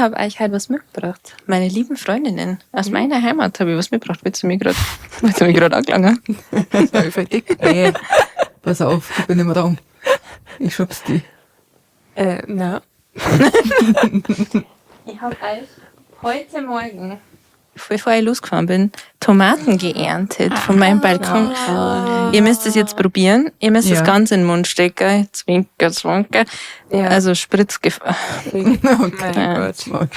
habe euch heute was mitgebracht. Meine lieben Freundinnen aus meiner Heimat habe ich was mitgebracht. Willst du mich gerade angelangen? Hey, pass auf, ich bin im Raum. Ich schub's die. Na. Ich habe euch heute Morgen, bevor ich losgefahren bin, Tomaten geerntet von meinem Balkon. Ihr müsst es jetzt probieren. Ihr müsst es ganz in den Mund stecken. Zwinker, zwinker. Ja. Also Spritzgefahr. Okay. Okay. Mein Gott.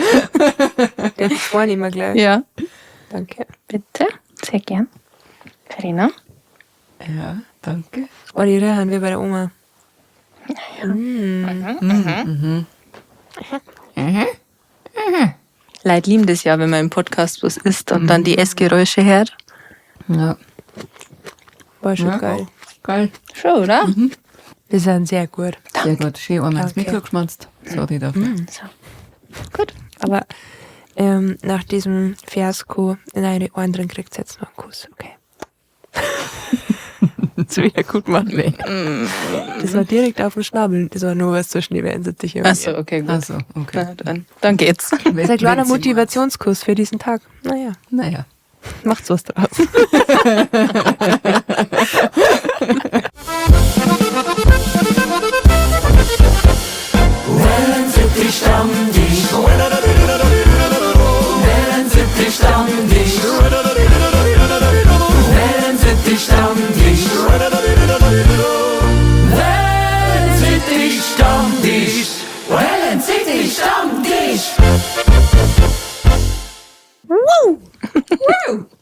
Jetzt vorne immer gleich. Ja. Danke. Bitte. Sehr gern. Verena. Ja, danke. Oh, die rühren wir bei der Oma. Leute lieben das ja, wenn man im Podcast was isst und dann die Essgeräusche hört. Ja. War schon Ja. geil. Geil. Schon, oder? Wir sind sehr gut. Sehr gut. Schön einmal ins Danke. Mikro geschmatzt. Sorry dafür. So. Gut. Aber nach diesem Fiasko in eine Ohren drin kriegt jetzt noch einen Kuss. Okay. Das wieder gut machen. Das war direkt auf dem Schnabel. Das war nur was zwischen die Wellensittiche. Ach so, okay, gut. Also, okay. Na, dann geht's. Das ist ein kleiner Motivationskuss für diesen Tag. Naja, Naja. macht's was draus.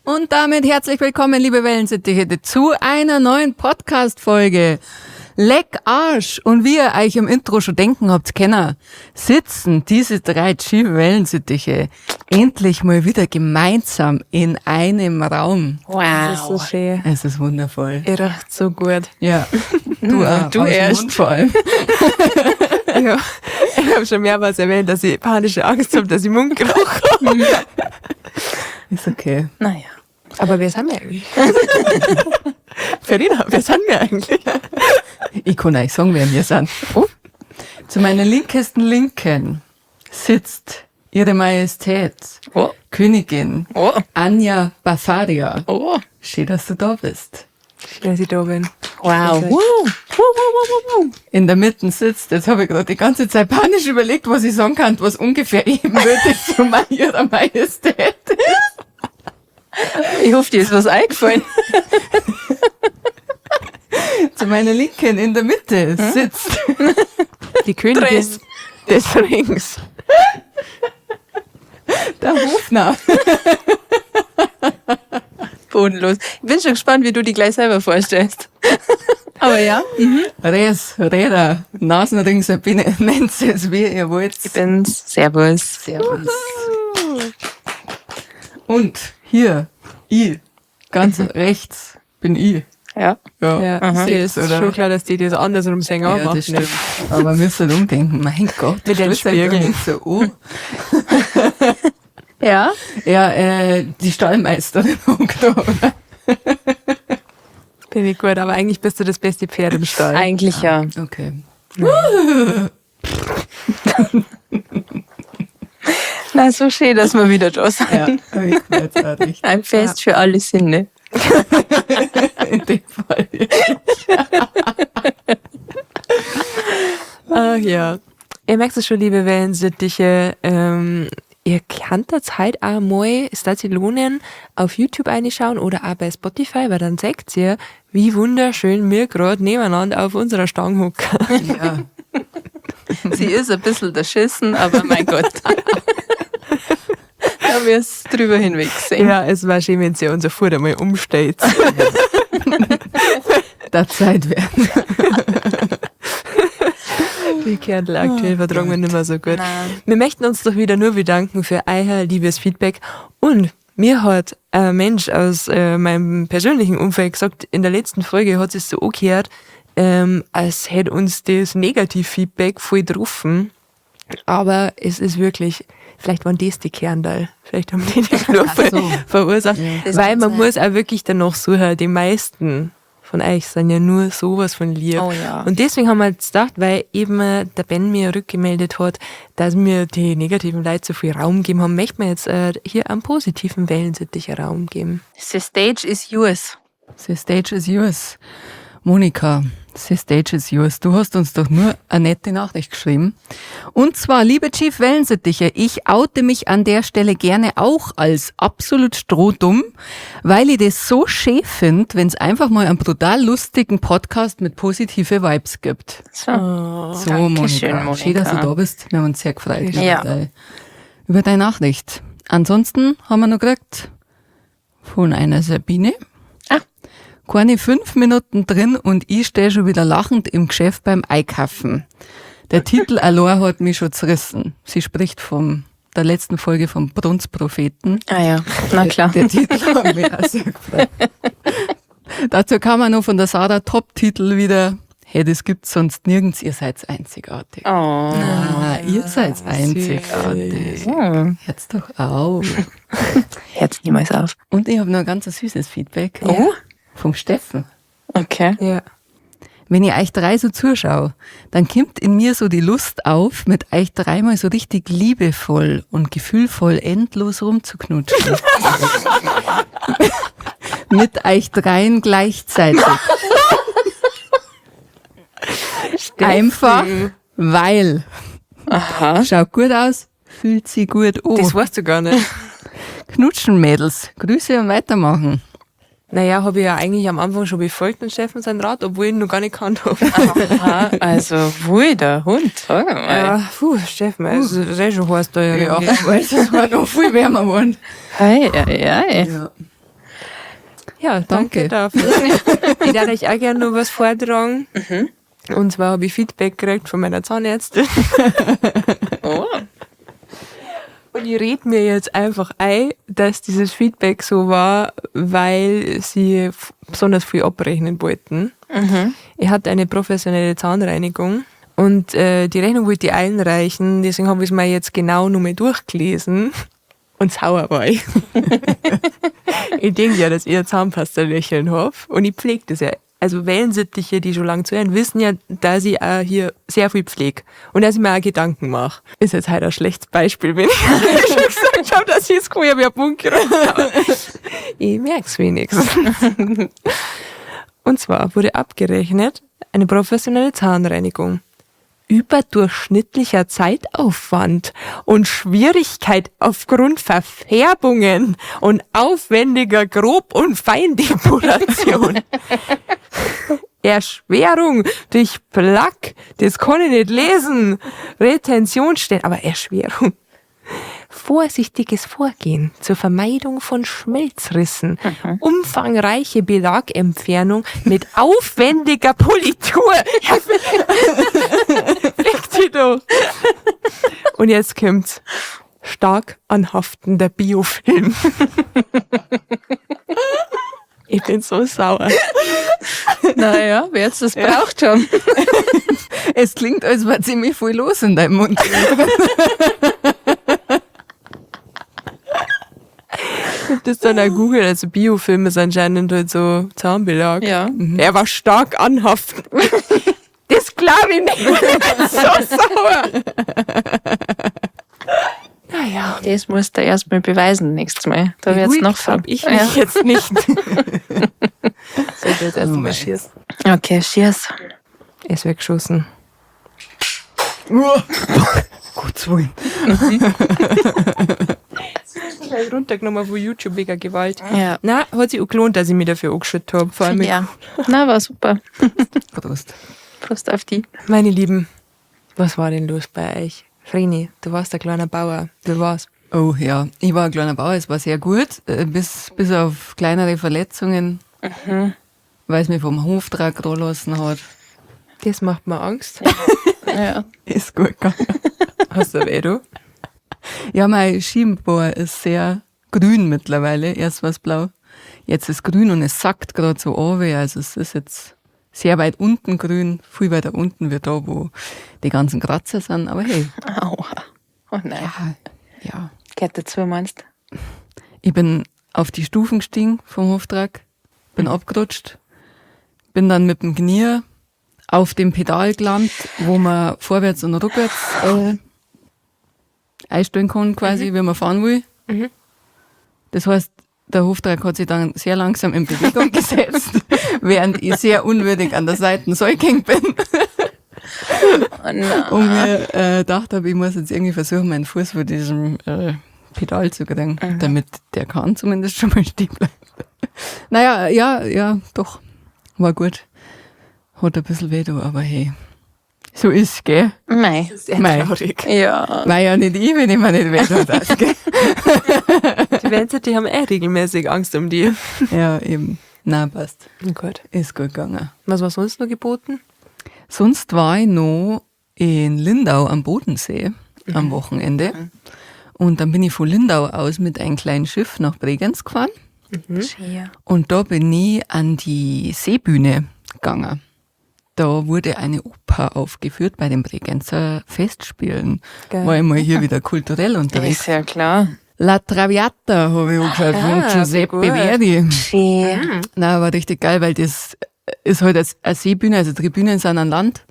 Und damit herzlich willkommen, liebe Wellensittiche, zu einer neuen Podcast-Folge. Leck Arsch! Und wie ihr euch im Intro schon denken habt können, sitzen diese drei schiefen Wellensittiche endlich mal wieder gemeinsam in einem Raum. Wow. Das ist so schön. Es ist wundervoll. Ihr riecht so gut. Ja. Du, auch, Du aus dem erst. Mund vor allem. Ja. Ich habe schon mehrmals erwähnt, dass ich panische Angst habe, dass ich Mundgeruch habe. Ist okay. Naja. Aber wer sind wir eigentlich? Verena, wer sind wir eigentlich? Ich kann euch sagen, wer wir sind. Oh. Zu meiner linkesten Linken sitzt Ihre Majestät, Oh. Königin Oh. Anja Bafaria. Oh. Schön, dass du da bist. Schön, dass ich da bin. Wow. Das ist- Woo. Woo, woo, woo, woo, woo. In der Mitte sitzt, jetzt habe ich gerade die ganze Zeit panisch überlegt, was ich sagen kann, was ungefähr ebenbürtig zu Ihrer Majestät ist. Ich hoffe, dir ist was eingefallen. Zu meiner Linken in der Mitte sitzt Die Königin Dress. des Rings. der Hofner. Bodenlos. Ich bin schon gespannt, wie du die gleich selber vorstellst. Aber ja. Res, Räder, Nasenring, Sabine, nennt sie es, wie ihr wollt. Ich bin's. Servus. Servus. Und hier, ich, ganz rechts bin ich. Ja. Ja, Ja, seht's, ist oder? schon klar, dass die das andersrum singen. Ja, das stimmt. Aber wir müssen umdenken. Mein Gott, Mit den stellt euch doch Spiegeln. nicht so an. Ja. Ja, die Stallmeisterin hockt da, oder? Bin ich gut, aber eigentlich bist du das beste Pferd im Stall. Eigentlich ja. Okay. Na, so schön, dass wir wieder da sind. Ja, hab ich jetzt auch richtig. Ein Fest für alle Sinne. In dem Fall. Ach ja. Ihr merkt es schon, liebe Wellensittiche, ihr könnt das halt auch mal, es darf sich lohnen, auf YouTube reinschauen oder auch bei Spotify, weil dann seht ihr, wie wunderschön wir gerade nebeneinander auf unserer Stange hocken. Ja. Sie ist ein bisschen erschissen, aber mein Gott. Da haben wir es drüber hinweg gesehen. Ja, es war schön, wenn sie unser Futter mal umstellt. Der Zeit werden. Die Kernel aktuell vertragen wir nicht mehr so gut. Nein. Wir möchten uns doch wieder nur bedanken für euer liebes Feedback. Und mir hat ein Mensch aus meinem persönlichen Umfeld gesagt, in der letzten Folge hat es so angehört, als hätte uns das Negativ-Feedback voll getroffen. Aber es ist wirklich, vielleicht waren das die Kernteil. Vielleicht haben die die Knurfe so. verursacht. Das Weil kann man sein. muss auch wirklich danach suchen, die meisten von euch sind ja nur sowas von lieb. Oh ja. Und deswegen haben wir jetzt gedacht, weil eben der Ben mir rückgemeldet hat, dass mir die negativen Leute so viel Raum gegeben haben, möchten wir jetzt hier einen positiven Wellensitticher Raum geben. The stage is yours. The stage is yours. Monika, the stage is yours. Du hast uns doch nur eine nette Nachricht geschrieben. Und zwar, liebe Chief Wellensittiche, ich oute mich an der Stelle gerne auch als absolut strohdumm, weil ich das so schön finde, wenn es einfach mal einen brutal lustigen Podcast mit positive Vibes gibt. So. So, Dankeschön, Monika. Schön, dass du Monika. da bist. Wir haben uns sehr gefreut über deine Nachricht. Ansonsten haben wir noch gekriegt von einer Sabine. Ah. Keine 5 Minuten drin und ich stehe schon wieder lachend im Geschäft beim Einkaufen. Der Titel allein hat mich schon zerrissen. Sie spricht von der letzten Folge vom Brunzpropheten. Ah ja, na klar. Der Titel hat mich auch sehr gefreut. Dazu kam auch noch von der Sarah Top-Titel wieder. Hey, das gibt's sonst nirgends. Ihr seid einzigartig. Oh. Ah, ihr seid einzigartig. Hört's doch auf. Hört's niemals auf. Und ich habe noch ein ganz süßes Feedback. Oh. Vom Steffen. Okay. Ja. Wenn ich euch drei so zuschaue, dann kommt in mir so die Lust auf, mit euch dreimal so richtig liebevoll und gefühlvoll endlos rumzuknutschen. Mit euch dreien gleichzeitig. Einfach, weil. Aha. Schaut gut aus, fühlt sich gut an. Das weißt du gar nicht. Knutschen, Mädels. Grüße und weitermachen. Naja, habe ich ja eigentlich am Anfang schon befolgt den Steffen seinen Rat, obwohl ich ihn noch gar nicht kannt habe. Aha, also, wui, der Hund, sag mal. Ja, puh, Steffen, also, das ist schon heiß da. Ja, weil es war noch viel wärmer geworden. Hei, hei, hei. Ja. Ja, Danke. danke dafür. Ich darf euch auch gerne noch was vortragen. Und zwar habe ich Feedback gekriegt von meiner Zahnärztin. Oh. Und ich red mir jetzt einfach ein, dass dieses Feedback so war, weil sie besonders viel abrechnen wollten. Ich hatte eine professionelle Zahnreinigung und die Rechnung wollte ich einreichen, deswegen habe ich es mir jetzt genau nochmal durchgelesen und sauer war ich. Ich denke ja, dass ich ein Zahnpasta-Lächeln hab und ich pflege das ja. Also Wellensittiche, die schon lange zuhören, wissen ja, dass ich auch hier sehr viel pflege und dass ich mir auch Gedanken mache. Ist jetzt halt ein schlechtes Beispiel, wenn ich schon gesagt habe, dass ich das Gefühl habe, ich hab Mund geräumt. Aber ich merk's wenigstens. Und zwar wurde abgerechnet eine professionelle Zahnreinigung. Überdurchschnittlicher Zeitaufwand und Schwierigkeit aufgrund Verfärbungen und aufwendiger Grob- und Feindepuration. Erschwerung durch Plaque, das kann ich nicht lesen. Retentionsstellen, aber Erschwerung. Vorsichtiges Vorgehen zur Vermeidung von Schmelzrissen, umfangreiche Belagentfernung mit aufwendiger Politur. Fick dich doch. Und jetzt kommt's. Stark anhaftender Biofilm. Ich bin so sauer. Naja, wer jetzt das braucht schon. Es klingt, als wäre ziemlich viel los in deinem Mund. Das dann auch Google, also Biofilm ist anscheinend halt so Zahnbelag. Ja. Er war stark anhaftend. Das glaub ich nicht. Ich bin so sauer. Naja. Das musst du erstmal beweisen nächstes Mal. Da wird's noch hab ich mich jetzt nicht. Soll ich jetzt erst mal schießen? Okay, cheers. Es wird geschossen. Gottes Willen. Runtergenommen von YouTube wegen Gewalt. Ja. Na, hat sich auch gelohnt, dass ich mich dafür angeschaut hab. Vor allem mit Ja. Na, war super. Prost. Prost auf die. Meine Lieben, was war denn los bei euch? Vreni, du warst ein kleiner Bauer. Du warst. Oh ja, ich war ein kleiner Bauer, es war sehr gut, bis auf kleinere Verletzungen, weil es mich vom Hoftrag lassen hat. Das macht mir Angst. Ja. Ist gut gegangen. Hast du weh, du? Ja, mein Schienbein ist sehr grün mittlerweile. Erst war's blau, jetzt ist grün und es sackt grad so runter. Also es ist jetzt sehr weit unten grün, viel weiter unten wie da, wo die ganzen Kratzer sind. Aber hey. Aua. Oh nein. Ja, ja. Gehört dazu, meinst du? Ich bin auf die Stufen gestiegen vom Hoftrag, bin abgerutscht, Bin dann mit dem Knie auf dem Pedal gelandet, wo man vorwärts und rückwärts einstellen kann, quasi, wie man fahren will. Das heißt, der Hoftruck hat sich dann sehr langsam in Bewegung gesetzt, während ich sehr unwürdig an der Seite gehängt bin. Oh nein. Und mir gedacht habe, ich muss jetzt irgendwie versuchen, meinen Fuß vor diesem Pedal zu kriegen, damit der Kahn zumindest schon mal stehen bleibt. Naja, ja, ja, doch. War gut. Hat ein bisschen weh da, aber hey. So ist's, gell? Mei. Sehr Mei. traurig. Ja. War ja nicht ich, wenn ich mir nicht weh tut, das, gell? Die Wellensittich, die haben eh regelmäßig Angst um die. Ja, eben. Na, passt. Gut. Ist gut gegangen. Was war sonst noch geboten? Sonst war ich noch in Lindau am Bodensee am Wochenende. Und dann bin ich von Lindau aus mit einem kleinen Schiff nach Bregenz gefahren. Schön. Und da bin ich an die Seebühne gegangen. Da wurde eine Oper aufgeführt bei den Bregenzer Festspielen. Geil. War ich mal hier wieder kulturell unterwegs. Ist ja klar. La Traviata habe ich angeschaut von Ah, Giuseppe gut. Verdi. Schön. Na, war richtig geil, weil das ist halt eine Seebühne, also Tribünen sind an Land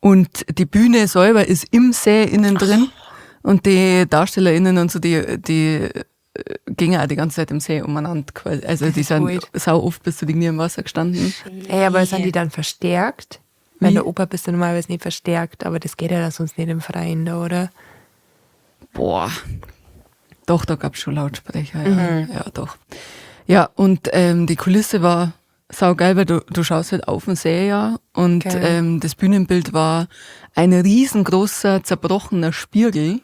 und die Bühne selber ist im See innen drin und die DarstellerInnen und so, die gingen auch die ganze Zeit im See umeinander quasi. Also die sind Gut. sau oft bis zu den Knie im Wasser gestanden. Ey, aber sind die dann verstärkt? Weil in der Oper bist du normalerweise nicht verstärkt, aber das geht ja dann sonst nicht im Freien da, oder? Boah. Doch, da gab's schon Lautsprecher. Ja, ja doch. Ja, und die Kulisse war saugeil, weil du schaust halt auf den See, ja. Und Geil. das Bühnenbild war ein riesengroßer, zerbrochener Spiegel,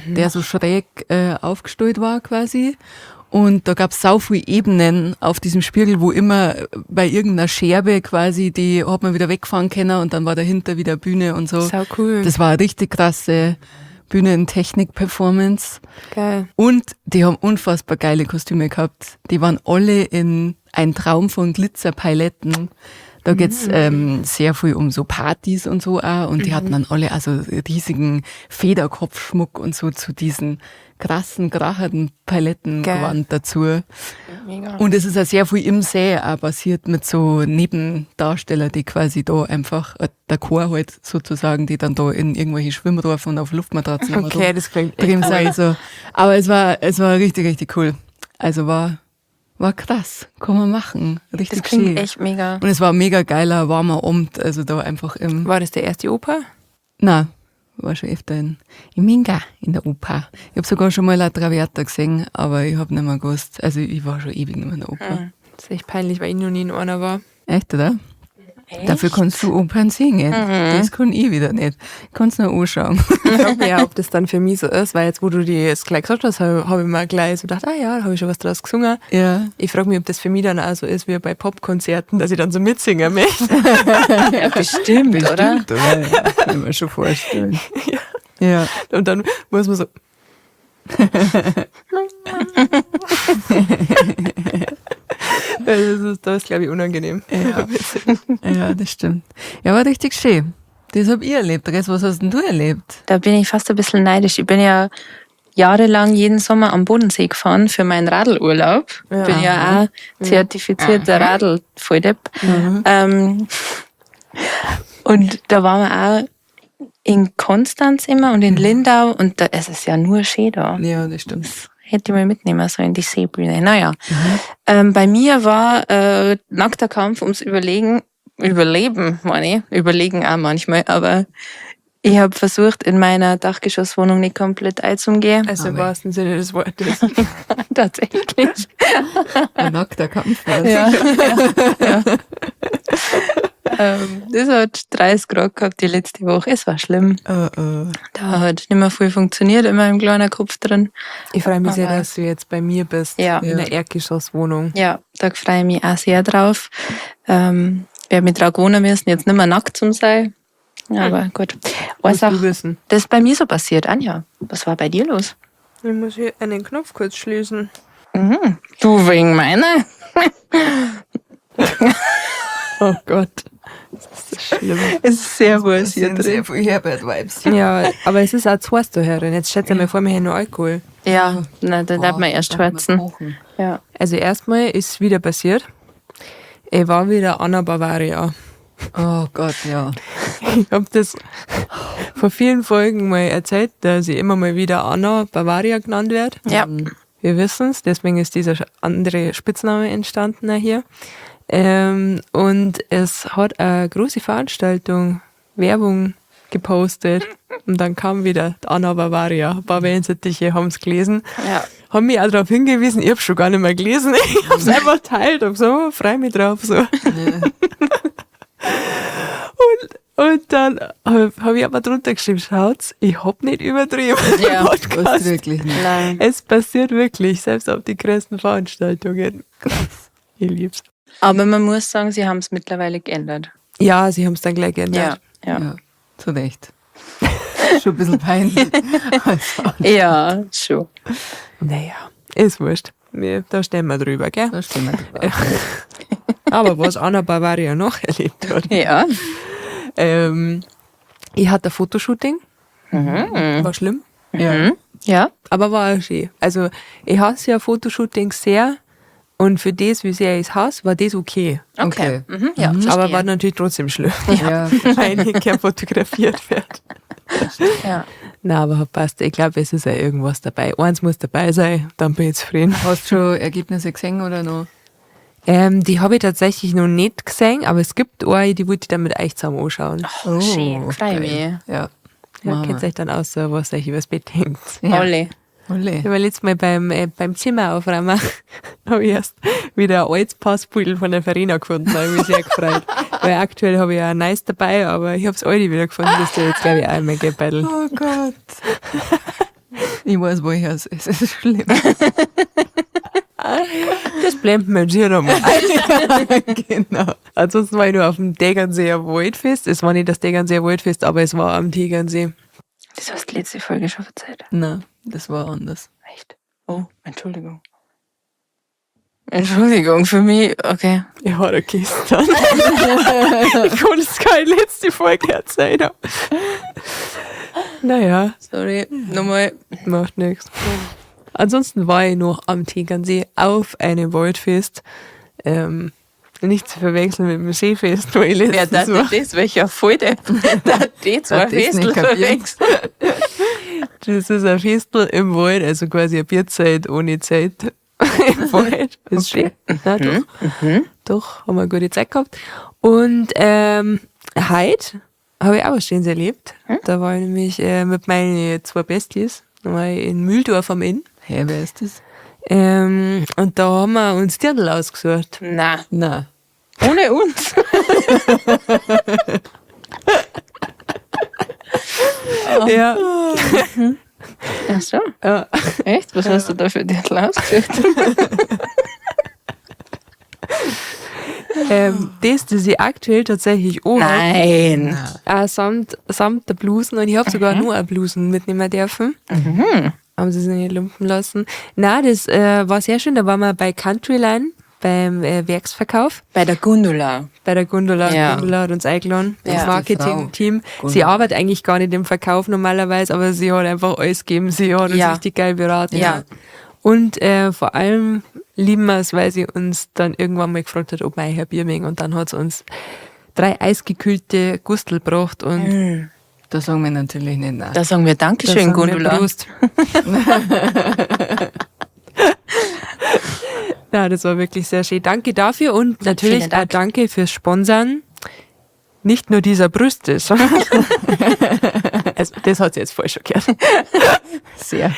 der so schräg aufgestellt war quasi. Und da gab's sau viele Ebenen auf diesem Spiegel, wo immer bei irgendeiner Scherbe quasi, die hat man wieder wegfahren können und dann war dahinter wieder Bühne und so. Sau cool. Das war eine richtig krasse Bühnentechnik-Performance. Geil. Und die haben unfassbar geile Kostüme gehabt. Die waren alle in ein Traum von Glitzerpaletten. Da geht's sehr viel um so Partys und so auch. Und die hatten dann alle also riesigen Federkopfschmuck und so zu diesen krassen, kracherten Palettengewand dazu. Mega. Und es ist auch sehr viel im See auch passiert mit so Nebendarsteller, die quasi da einfach, der Chor halt sozusagen, die dann da in irgendwelche Schwimmrohren und auf Luftmatratzen immer Okay, das klingt echt drin sind. So. Aber es war richtig, richtig cool. Also war krass. Kann man machen. Richtig Das klingt schön. echt mega. Und es war ein mega geiler, warmer Abend. Also da einfach im... War das der erste Oper? Nein, war schon öfter in Minga, in der Oper. Ich hab sogar schon mal La Traviata gesehen, aber ich hab nicht mehr gewusst. Also ich war schon ewig nicht mehr in der Oper. Das ist echt peinlich, weil ich noch nie in einer war. Echt, oder? Echt? Dafür kannst du Opern singen. Das kann ich wieder nicht. Kannst nur anschauen. Ich frage mich ja, ob das dann für mich so ist, weil jetzt, wo du dir das gleich gesagt hast, habe hab ich mir gleich so gedacht, ah ja, da habe ich schon was draus gesungen. Ja. Ich frage mich, ob das für mich dann auch so ist wie bei Popkonzerten, dass ich dann so mitsingen möchte. Ja, bestimmt, oder? Bestimmt, oder? Ja, kann ich mir schon vorstellen. Ja. Ja. Und dann muss man so. Das ist, glaube ich, unangenehm. Ja. Ja, das stimmt. Ja, war richtig schön. Das hab ich erlebt. Rest, was hast denn du erlebt? Da bin ich fast ein bisschen neidisch. Ich bin ja jahrelang jeden Sommer am Bodensee gefahren für meinen Radlurlaub. Ja. Bin ja auch zertifizierter Radl-Volldepp. Und da waren wir auch in Konstanz immer und in Lindau und da, es ist ja nur schön da. Ja, das stimmt. Hätte ich mal mitnehmen sollen, die Seebühne. Naja, bei mir war nackter Kampf ums Überlegen, Überleben, meine ich, Überlegen auch manchmal, aber ich habe versucht, in meiner Dachgeschosswohnung nicht komplett einzugehen. Also im Aber- wahrsten Sinne des Wortes. Tatsächlich. Ein nackter Kampf war's. Ja. Ja. Das hat 30 Grad gehabt die letzte Woche. Es war schlimm. Da hat nicht mehr viel funktioniert in meinem kleinen Kopf drin. Ich freue mich sehr, Aber- dass du jetzt bei mir bist. Ja. In der Erdgeschosswohnung. Ja, da freue ich mich auch sehr drauf. Werde mich drauf gewöhnen müssen, jetzt nicht mehr nackt zu sein. Aber gut. Eine Musst du Sache, wissen. das ist bei mir so passiert. Anja, was war bei dir los? Ich muss hier einen Knopf kurz schließen. Mhm. Du wegen meiner? Oh Gott. Das ist so schlimm. Es ist sehr wohl Das sind sehr viel Herbert-Vibes. Ja, aber es ist auch zu heiß da herin. Jetzt schätze ich mal vor, wir haben noch Alkohol. Ja, na, dann darf man erst schwätzen. Ja. Also erstmal ist wieder passiert. Ich war wieder Anna Bavaria. Oh Gott, ja. Ich habe das vor vielen Folgen mal erzählt, dass ich immer mal wieder Anna Bavaria genannt werde. Ja. Wir wissen's, deswegen ist dieser andere Spitzname entstanden auch hier. Und es hat eine große Veranstaltung, Werbung gepostet und dann kam wieder die Anna Bavaria. Ein paar Wellensittiche haben's gelesen. Ja. Haben mich auch darauf hingewiesen, ich hab's schon gar nicht mehr gelesen. Ich hab's einfach geteilt und so, oh, freu mich drauf. So. Ja. Und dann hab ich aber drunter geschrieben, schaut's, ich hab nicht übertrieben im Ja, Podcast. Weißt du wirklich nicht. Nein. Es passiert wirklich, selbst auf die größten Veranstaltungen. Ich lieb's. Aber man muss sagen, sie haben's mittlerweile geändert. Ja, sie haben's dann gleich geändert. Ja, ja. Ja, zu Recht. Schon ein bisschen peinlich. Also, Ja, schon. Naja, ist wurscht. Nee, da stehen wir drüber, gell? da stehen wir drüber. Aber was Anna Bavaria noch erlebt hat. Ja. Ich hatte ein Fotoshooting. War schlimm. Ja. Ja. Aber war auch schön. Also, ich hasse ja Fotoshootings sehr. Und für das, wie sehr ich es hasse, war das okay. Okay. Okay. Mhm, ja, Aber verstehe. war natürlich trotzdem schlimm, Ja. weil ich nicht gern fotografiert werde. Ja. Na, aber hat passt. Ich glaub, es ist ja irgendwas dabei. Eins muss dabei sein, dann bin ich zufrieden. Hast du schon Ergebnisse gesehen oder noch? Die habe ich tatsächlich noch nicht gesehen, aber es gibt eine, die wollte ich dann mit euch zusammen anschauen. Oh, schön, freu geil. mich. Ja. Ja, Machen könnt wir. ihr euch dann aus, was euch übers Bett hängt. Ja. Alle. Ole. Ich war letztes Mal beim Zimmer aufräumen, habe ich erst wieder ein altes Passbeutel von der Verena gefunden. Da habe ich mich sehr gefreut. Weil aktuell habe ich ja ein neues dabei, aber ich hab's alte wieder gefunden, das ist jetzt, glaube ich, auch in mein Geldbeutel. Oh Gott. Ich weiß, wo ich es ist. Es ist schlimm. Das blenden wir jetzt hier nochmal. Genau. Ansonsten war ich nur auf dem Tegernseer Waldfest. Es war nicht das Tegernseer Waldfest, aber es war am Tegernsee. Das hast du letzte Folge schon erzählt. Nein, das war anders. Echt? Oh, Entschuldigung. Entschuldigung, für mich, okay. Ich war da gestern. Ich konnte es keine letzte Folge erzählen. Naja. Sorry, nochmal. Macht nichts. Ansonsten war ich noch am Tegernsee auf einem Waldfest. Nicht zu verwechseln mit dem Seefest, wo ich Wer letztens das war. denn das? Welcher Volldepp? Da die zwei Hat das Festel nicht kapiert? verwechselt. Das ist ein Festel im Wald, also quasi ein Bierzelt ohne Zelt im Wald. Das ist schön. Na, doch. Doch, haben wir eine gute Zeit gehabt. Und heute habe ich auch was Schönes erlebt. Da war ich nämlich mit meinen zwei Besties, da war ich in Mühldorf am Inn. Hä, wer ist das? Und da haben wir uns Dirndl ausgesucht. Na, Na. ohne uns. Ja. Ach so. Ja. Echt? Was hast du da für Dirndl ausgesucht? Das ich aktuell tatsächlich auch hab. Nein. Auch samt der Blusen. Und ich hab sogar nur eine Blusen mitnehmen dürfen. Haben sie sich nicht lumpen lassen. Nein, das war sehr schön. Da waren wir bei Countryline, beim Werksverkauf. Bei der Gundula. Bei der Gundula. Ja. Gundula hat uns eingeladen. Ja. Das Marketing-Team. Frau. Sie arbeitet eigentlich gar nicht im Verkauf normalerweise, aber sie hat einfach alles gegeben. Sie hat uns Ja. richtig geil beraten. Ja. Und vor allem lieben wir es, weil sie uns dann irgendwann mal gefragt hat, ob wir ein Bier mögen. Und dann hat sie uns 3 eisgekühlte Gustel gebracht. Und Da sagen wir natürlich nicht nein. Da sagen wir Dankeschön, da sagen wir Gundula. Prost. Ja, das war wirklich sehr schön. Danke dafür und natürlich Vielen Dank. auch danke fürs Sponsern. Nicht nur dieser Brüste, sondern also, das hat sie jetzt voll schockiert. Sehr.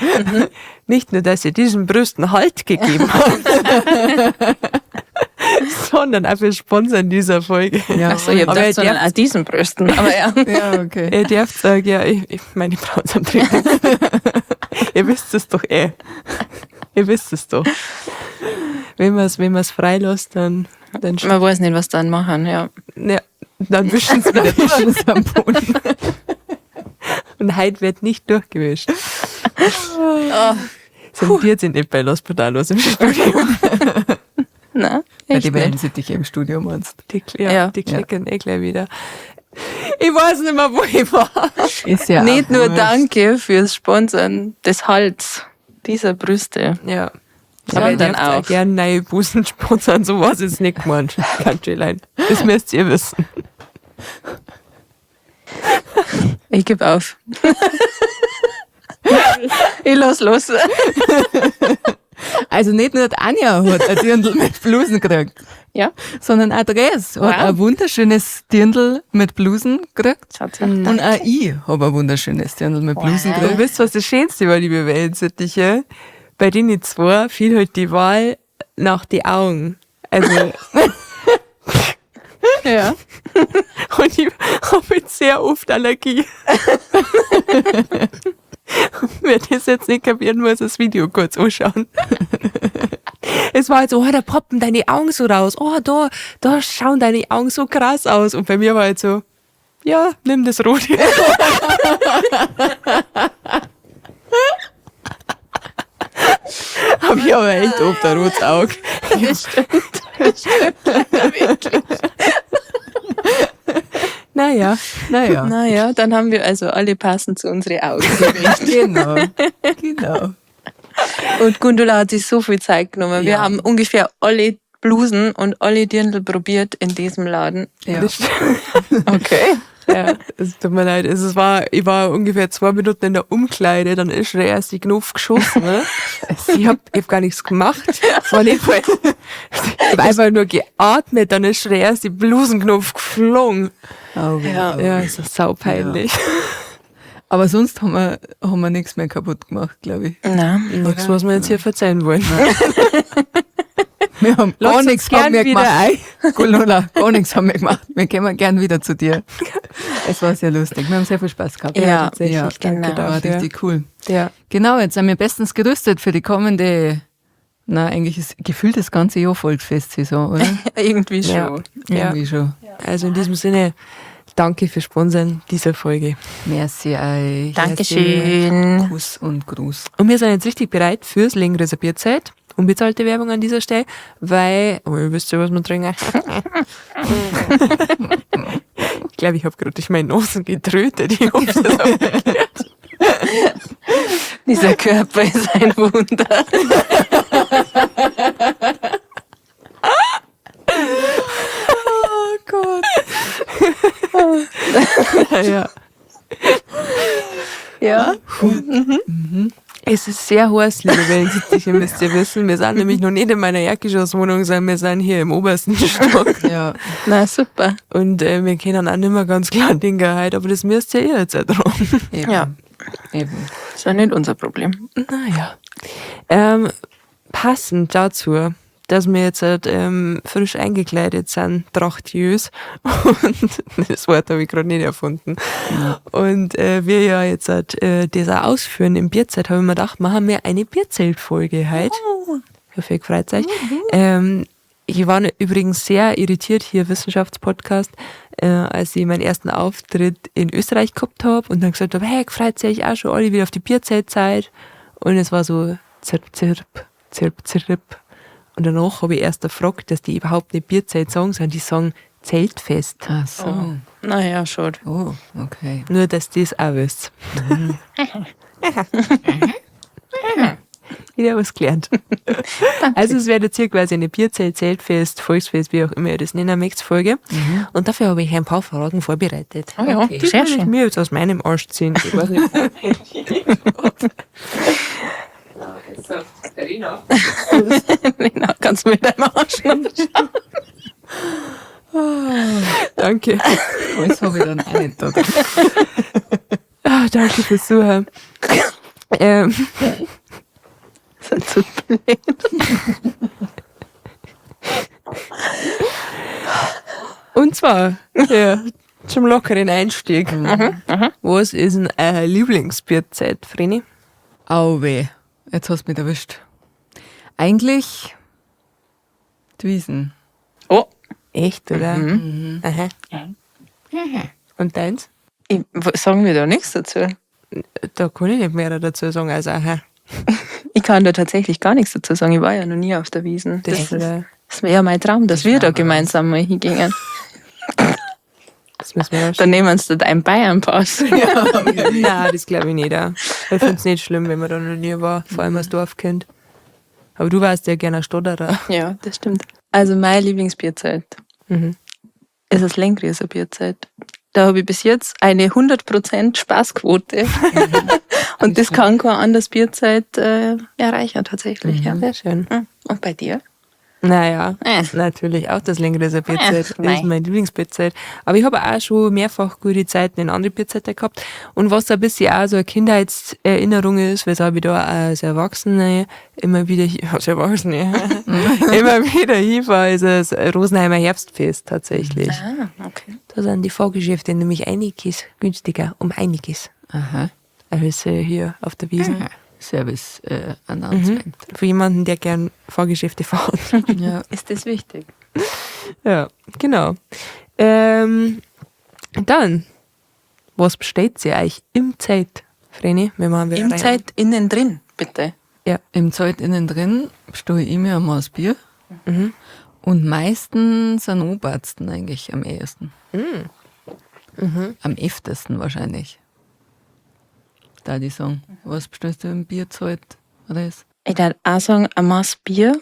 Nicht nur, dass sie diesen Brüsten Halt gegeben hat, sondern auch fürs Sponsern dieser Folge. Ja. Ach so, ich hab Aber gedacht, ihr sondern dürft auch diesen Brüsten. Aber ja. Ja, okay. Ihr dürft sagen, ja, ich meine Brauen sind drin. Ihr wisst es doch eh. Ihr wisst es doch. Wenn man's freilässt, dann Man weiß nicht, was dann machen, ja. Ja, dann wischen sie wieder durch. Das ist am Boden. Und heute wird nicht durchgewischt. Oh. Sind die jetzt nicht bei Los Pedalos im Studio? Nein, Ja, echt die nicht. werden sie dich im Studio meinst. Die, ja, Ja. die klicken eh gleich wieder. Ich weiß nicht mehr, wo ich war. Ist ja Nicht auch nur wurscht. danke fürs Sponsern des Hals dieser Brüste. Ja. Aber ihr Sondern dürft auch auch. gerne neue Busen sponsern, so was ist nicht gemeint. Countryline. Das müsst ihr wissen. Ich gebe auf. Ich lass los. Also nicht nur die Anja hat ein Dirndl mit Blusen gekriegt, Ja, sondern auch Dres hat Wow. ein wunderschönes Dirndl mit Blusen gekriegt. schaut sich Und auch ich habe ein wunderschönes Dirndl mit Blusen Wow. Und gekriegt. wisst ihr, was das Schönste war, liebe Wellensittiche? Bei denen zwei fiel halt die Wahl nach die Augen. Also, Ja. und ich habe jetzt sehr oft Allergie. Wer das jetzt nicht kapieren muss, das Video kurz anschauen. Es war halt so, oh, da poppen deine Augen so raus. Oh, da schauen deine Augen so krass aus. Und bei mir war halt so, ja, nimm das Rote. Hab ich aber echt oft ein rotes Auge. Das stimmt. Das stimmt leider wirklich. Naja. Naja. Naja, dann haben wir also alle passend zu unsere Augen gewählt. Genau. Genau. Und Gundula hat sich so viel Zeit genommen. Wir Ja. haben ungefähr alle Blusen und alle Dirndl probiert in diesem Laden. Ja. Das stimmt. Okay. Ja, es tut mir leid. Es war, ich war ungefähr 2 Minuten in der Umkleide, dann ist schon der erste Knopf geschossen. Ne? Ich hab gar nichts gemacht. Es war nicht voll. Ich hab einfach nur geatmet, dann ist schon der erste Blusenknopf geflogen. Oh, Ja. Ja, es ist saupeinlich. Ja. Aber sonst haben wir nichts mehr kaputt gemacht, glaube ich. Na, Nichts, was wir jetzt hier verzeihen wollen. Wir haben Lass gar uns nichts gern haben wir wieder gemacht. Gundula, gar nichts haben wir gemacht. Wir kommen gern wieder zu dir. Es war sehr lustig. Wir haben sehr viel Spaß gehabt. Ja, tatsächlich. Ja, Danke genau. War dafür. richtig cool. Ja. Genau, jetzt sind wir bestens gerüstet für die kommende, na, eigentlich ist gefühlt das ganze Jahr Volksfestsaison, oder? irgendwie schon. Ja. Ja. Irgendwie schon. Also in diesem Sinne, danke fürs Sponsern dieser Folge. Merci euch. Dankeschön. Kuss und Gruß. Und wir sind jetzt richtig bereit fürs Längere Bierzeit. Unbezahlte Werbung an dieser Stelle, weil, oh, ihr wisst ja, was wir trinken. Ich glaube, ich habe gerade durch meine Nase getrötet. Ich hoffe, das habt ihr gehört. Dieser Körper ist ein Wunder. Oh Gott. Ja. Ja. Es ist sehr heiß, liebe Wellensittiche, müsst ihr wissen. Wir sind nämlich noch nicht in meiner Erdgeschosswohnung, sondern wir sind hier im obersten Stock. Ja. Na, super. Und wir können auch nicht mehr ganz klar denken heute, aber das müsst ihr eh jetzt auch dran. Eben. Ja. Eben. Das war nicht unser Problem. Naja. Passend dazu, dass wir jetzt halt, frisch eingekleidet sind, trachtjös. Und das Wort habe ich gerade nicht erfunden. Ja. Und wir ja jetzt halt, das auch ausführen im Bierzelt, habe ich mir gedacht, machen wir eine Bierzeltfolge heute. Oh. Ich hoffe, ihr freut euch. Ich war übrigens sehr irritiert hier, Wissenschaftspodcast, als ich meinen ersten Auftritt in Österreich gehabt habe und dann gesagt habe, hey, freut sich auch schon alle wieder auf die Bierzeltzeit. Und es war so zirp, zirp, zirp, zirp. Und danach habe ich erst gefragt, dass die überhaupt nicht Bierzelt sagen, sondern die sagen Zeltfest. Ach so. Oh. Naja, schon. Oh, okay. Nur, dass die es auch wisst. Wieder was gelernt. Also es wird jetzt hier quasi eine Bierzelt, Zeltfest, Volksfest, wie auch immer ihr das nennen möchtet, Folge. Und dafür habe ich ein paar Fragen vorbereitet. Oh ja, Okay. Die sehr muss ich schön. mir jetzt aus meinem Arsch ziehen. Ich weiß nicht. Lena, kannst du mit deinem Arsch noch schauen? Danke. Das habe ich dann auch nicht da. Ah, danke fürs Zuhören. Das ist so blöd. Und zwar, ja, zum lockeren Einstieg. Was ist denn euer Lieblingsbierzeit, Vreni? Au weh, jetzt hast du mich erwischt. Eigentlich die Wiesen. Oh, Echt, oder? Aha. Und deins? Sagen wir da nichts dazu? Da kann ich nicht mehr dazu sagen als aha. Ich kann da tatsächlich gar nichts dazu sagen. Ich war ja noch nie auf der Wiesn. Das, Das wäre ja mein Traum, dass wir da gemeinsam mal hingingen. das müssen wir Dann nehmen wir uns da deinen Bayern-Pass. Ja. Nein, das glaube ich nicht. Auch. Ich finde es nicht schlimm, wenn man da noch nie war, vor allem als Dorfkind. Aber du warst ja gerne ein Stotterer. Ja, das stimmt. Also mein Lieblingsbierzelt ist das Lengrieser Bierzelt. Da habe ich bis jetzt eine 100% Spaßquote. Und das kann kein anderes Bierzelt erreichen tatsächlich. Ja. Sehr schön. Und bei dir? Naja, natürlich auch das Lengrieser Bierzelt ist mein Lieblingsbierzelt. Aber ich habe auch schon mehrfach gute Zeiten in andere Bierzelte gehabt. Und was ein bisschen auch so eine Kindheitserinnerung ist, weshalb ich da als Erwachsene immer wieder, als Erwachsene, immer wieder hinfahre, ist das Rosenheimer Herbstfest tatsächlich. Ah, okay. Da sind die Fahrgeschäfte nämlich einiges günstiger, um einiges. Aha. Als hier auf der Wiesn. Aha. Service Announcement. Für jemanden, der gern Fahrgeschäfte fährt. Ja. Ist das wichtig? Ja, genau. Dann, was bestellt ihr euch im Zelt, Vreni? Wir machen wieder Im rein. Zelt innen drin, bitte. Ja. Im Zelt innen drin bestelle ich mir ein Maß Bier. Und meistens einen Obersten eigentlich am ehesten. Am öftesten wahrscheinlich. Da die sagen, was bestellst du im Bierzelt? Oder ist? Ich würde auch sagen, ein Maß Bier.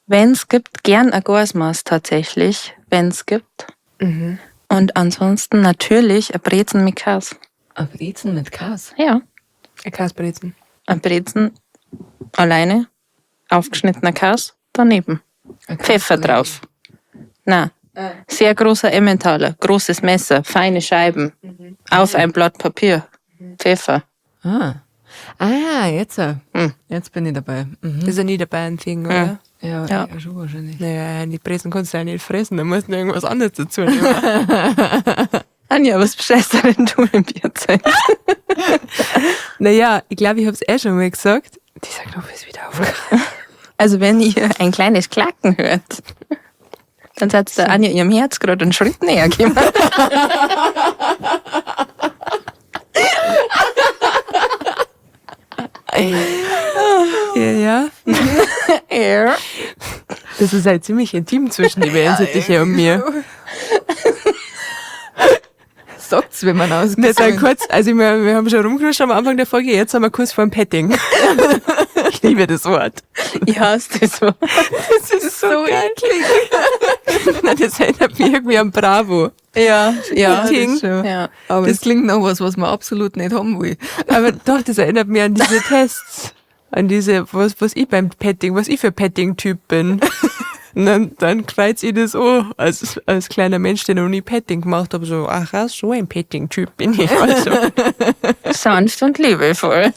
Wenn's gibt, gern ein Gasmaß tatsächlich, wenn's gibt. Und ansonsten natürlich ein Brezen mit Käse. Ein Brezen mit Käse? Ja. Ein Käsebrezen. Ein Brezen alleine, aufgeschnittener Käse daneben. Ein Pfeffer Käsebrezen. drauf. Nein. Sehr großer Emmentaler, großes Messer, feine Scheiben, auf ein Blatt Papier, Pfeffer. Ah, ah, jetzt. Jetzt bin ich dabei. Mhm. Das ist ja nie dabei ein Ding, oder? Ja, Ja. ja, schon wahrscheinlich. Naja, die Brezen kannst du ja nicht fressen, da musst du irgendwas anderes dazu nehmen. Anja, was bestellst du denn du im Bierzelt? Naja, ich glaube, ich hab's eh schon mal gesagt. Dieser Knopf ist wieder aufgegangen. Also wenn ihr ein kleines Klacken hört, dann seid der Anja ihrem Herz gerade einen Schritt näher gekommen. Ja, ja. Ja. Das ist halt ziemlich intim zwischen die Wellensittiche und mir. Sagt's, wenn man Wir sind ausgeht. kurz, also wir haben schon rumgenuscht am Anfang der Folge, jetzt sind wir kurz vorm Petting. Ich liebe das Wort. Ich hasse das Wort. Das ist so, eklig. Nein, das erinnert mich irgendwie an Bravo. Ja, ja. Petting. schon. Ja. Aber das klingt nach was, was man absolut nicht haben will. Aber doch, das erinnert mich an diese Tests. An diese, was ich beim Petting, was ich für Petting-Typ bin. Und dann kreuzt ich das an, als kleiner Mensch, der noch nie Petting gemacht hat, so, ach, so ein Petting-Typ bin ich. Also. Sanft und liebevoll.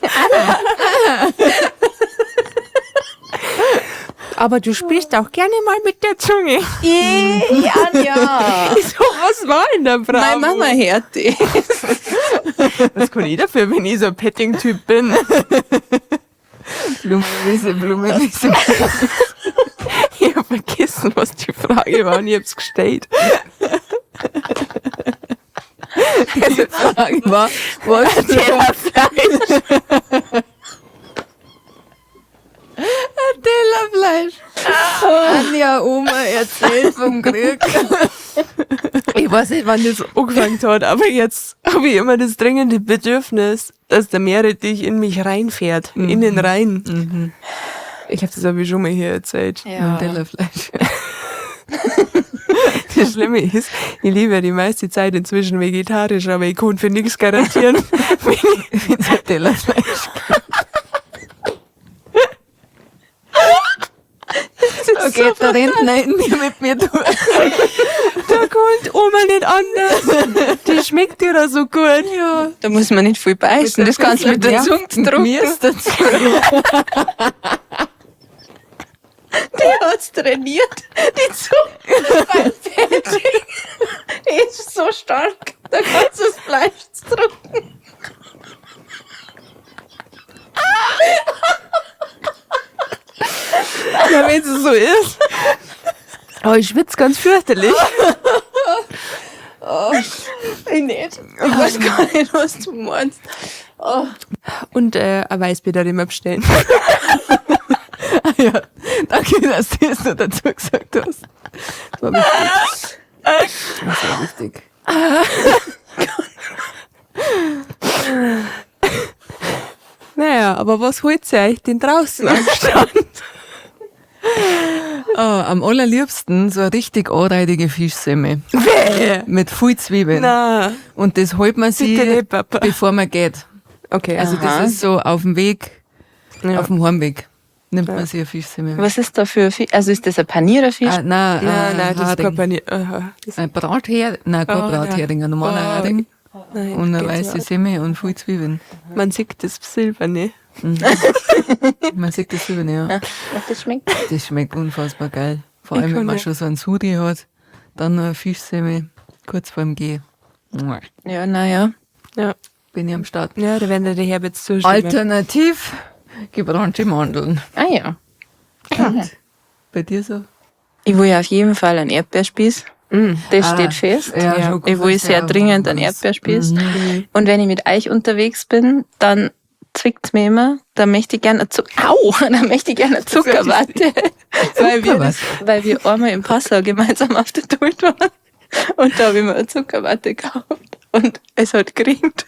Aber du sprichst auch gerne mal mit der Zunge. Anja. So, was war in der Bravo? Meine Mama hört das. Was kann ich dafür, wenn ich so ein Petting-Typ bin? Blumenwiese, Blumenwiese. Ich hab vergessen, was die Frage war und ich hab's gestellt. Die Frage war, was Tellerfleisch. Tellerfleisch. Anja Oma erzählt vom Krieg. Ich weiß nicht, wann das angefangen hat, aber jetzt habe ich immer das dringende Bedürfnis, dass der Meerrettich in mich reinfährt, in den Rhein. Ich habe das aber schon mal hier erzählt. Ja. Tellerfleisch. Das Schlimme ist, ich lebe ja die meiste Zeit inzwischen vegetarisch, aber ich kann für nichts garantieren. Wenn's ein Tellerfleisch gibt. Da geht der Rentner in mir mit mir durch. Da kommt Oma nicht anders. Die schmeckt dir da so gut. Ja. Da muss man nicht viel beißen, das kannst du mit der Zunge drücken. Mir ist dazu. Die hat's trainiert, die Zunge beim Petting. Die ist so stark, da kannst du das Fleisch drücken. Ja, wenn es so ist. Oh, ich schwitze ganz fürchterlich. Ich nicht. Ich weiß gar nicht, was du meinst. Oh. Und ein Weißbier da immer bestellen. Ja, danke, dass du das noch dazu gesagt hast. Das war wichtig. Das war wichtig. Naja, aber was holt ihr euch denn draußen am Stand? Oh, am allerliebsten so eine richtig anreidige Fischsemmel. Mit viel Zwiebeln. Na, Und das holt man sich, bitte nicht, Papa. bevor man geht. Okay. Also Aha. das ist so auf dem Weg, ja. auf dem Heimweg, nimmt man sich eine Fischsemmel. Was ist da für Fisch? Also ist das ein panierer Fisch? Ah, nein, Nein, nein, das ist Hering. kein Panier. Aha. Das, Ein Brathering, nein, kein Oh, nein. Brathering, ein normaler Oh, Hering. nein, Und eine geht's weiße nicht. Semmel und viel Zwiebeln. Man sieht das Silberne. Man sieht das Silberne, ja. Ja, das schmeckt. Das schmeckt unfassbar geil. Vor Ich allem, wenn kann man ja. schon so einen Sudi hat, dann noch eine Fischsemmel, kurz vorm Gehen. Mua. Ja, naja. Ja. Bin ich am Start. Ja, da werden die Herberts zustimmen. Alternativ gebrannte Mandeln. Ah ja. Bei dir so? Ich will ja auf jeden Fall einen Erdbeerspieß. Das Ah, steht fest. Ja, Ja. Schoko Ich will ist sehr ja dringend einen was. Erdbeerspieß. Und wenn ich mit euch unterwegs bin, dann zwickt's mir immer. Da möchte ich gerne Au, da möchte ich gerne eine Zuckerwatte. Weil wir, das, weil wir einmal im Passau gemeinsam auf der Duld waren. Und da habe ich mir eine Zuckerwatte gekauft. Und es hat geringt.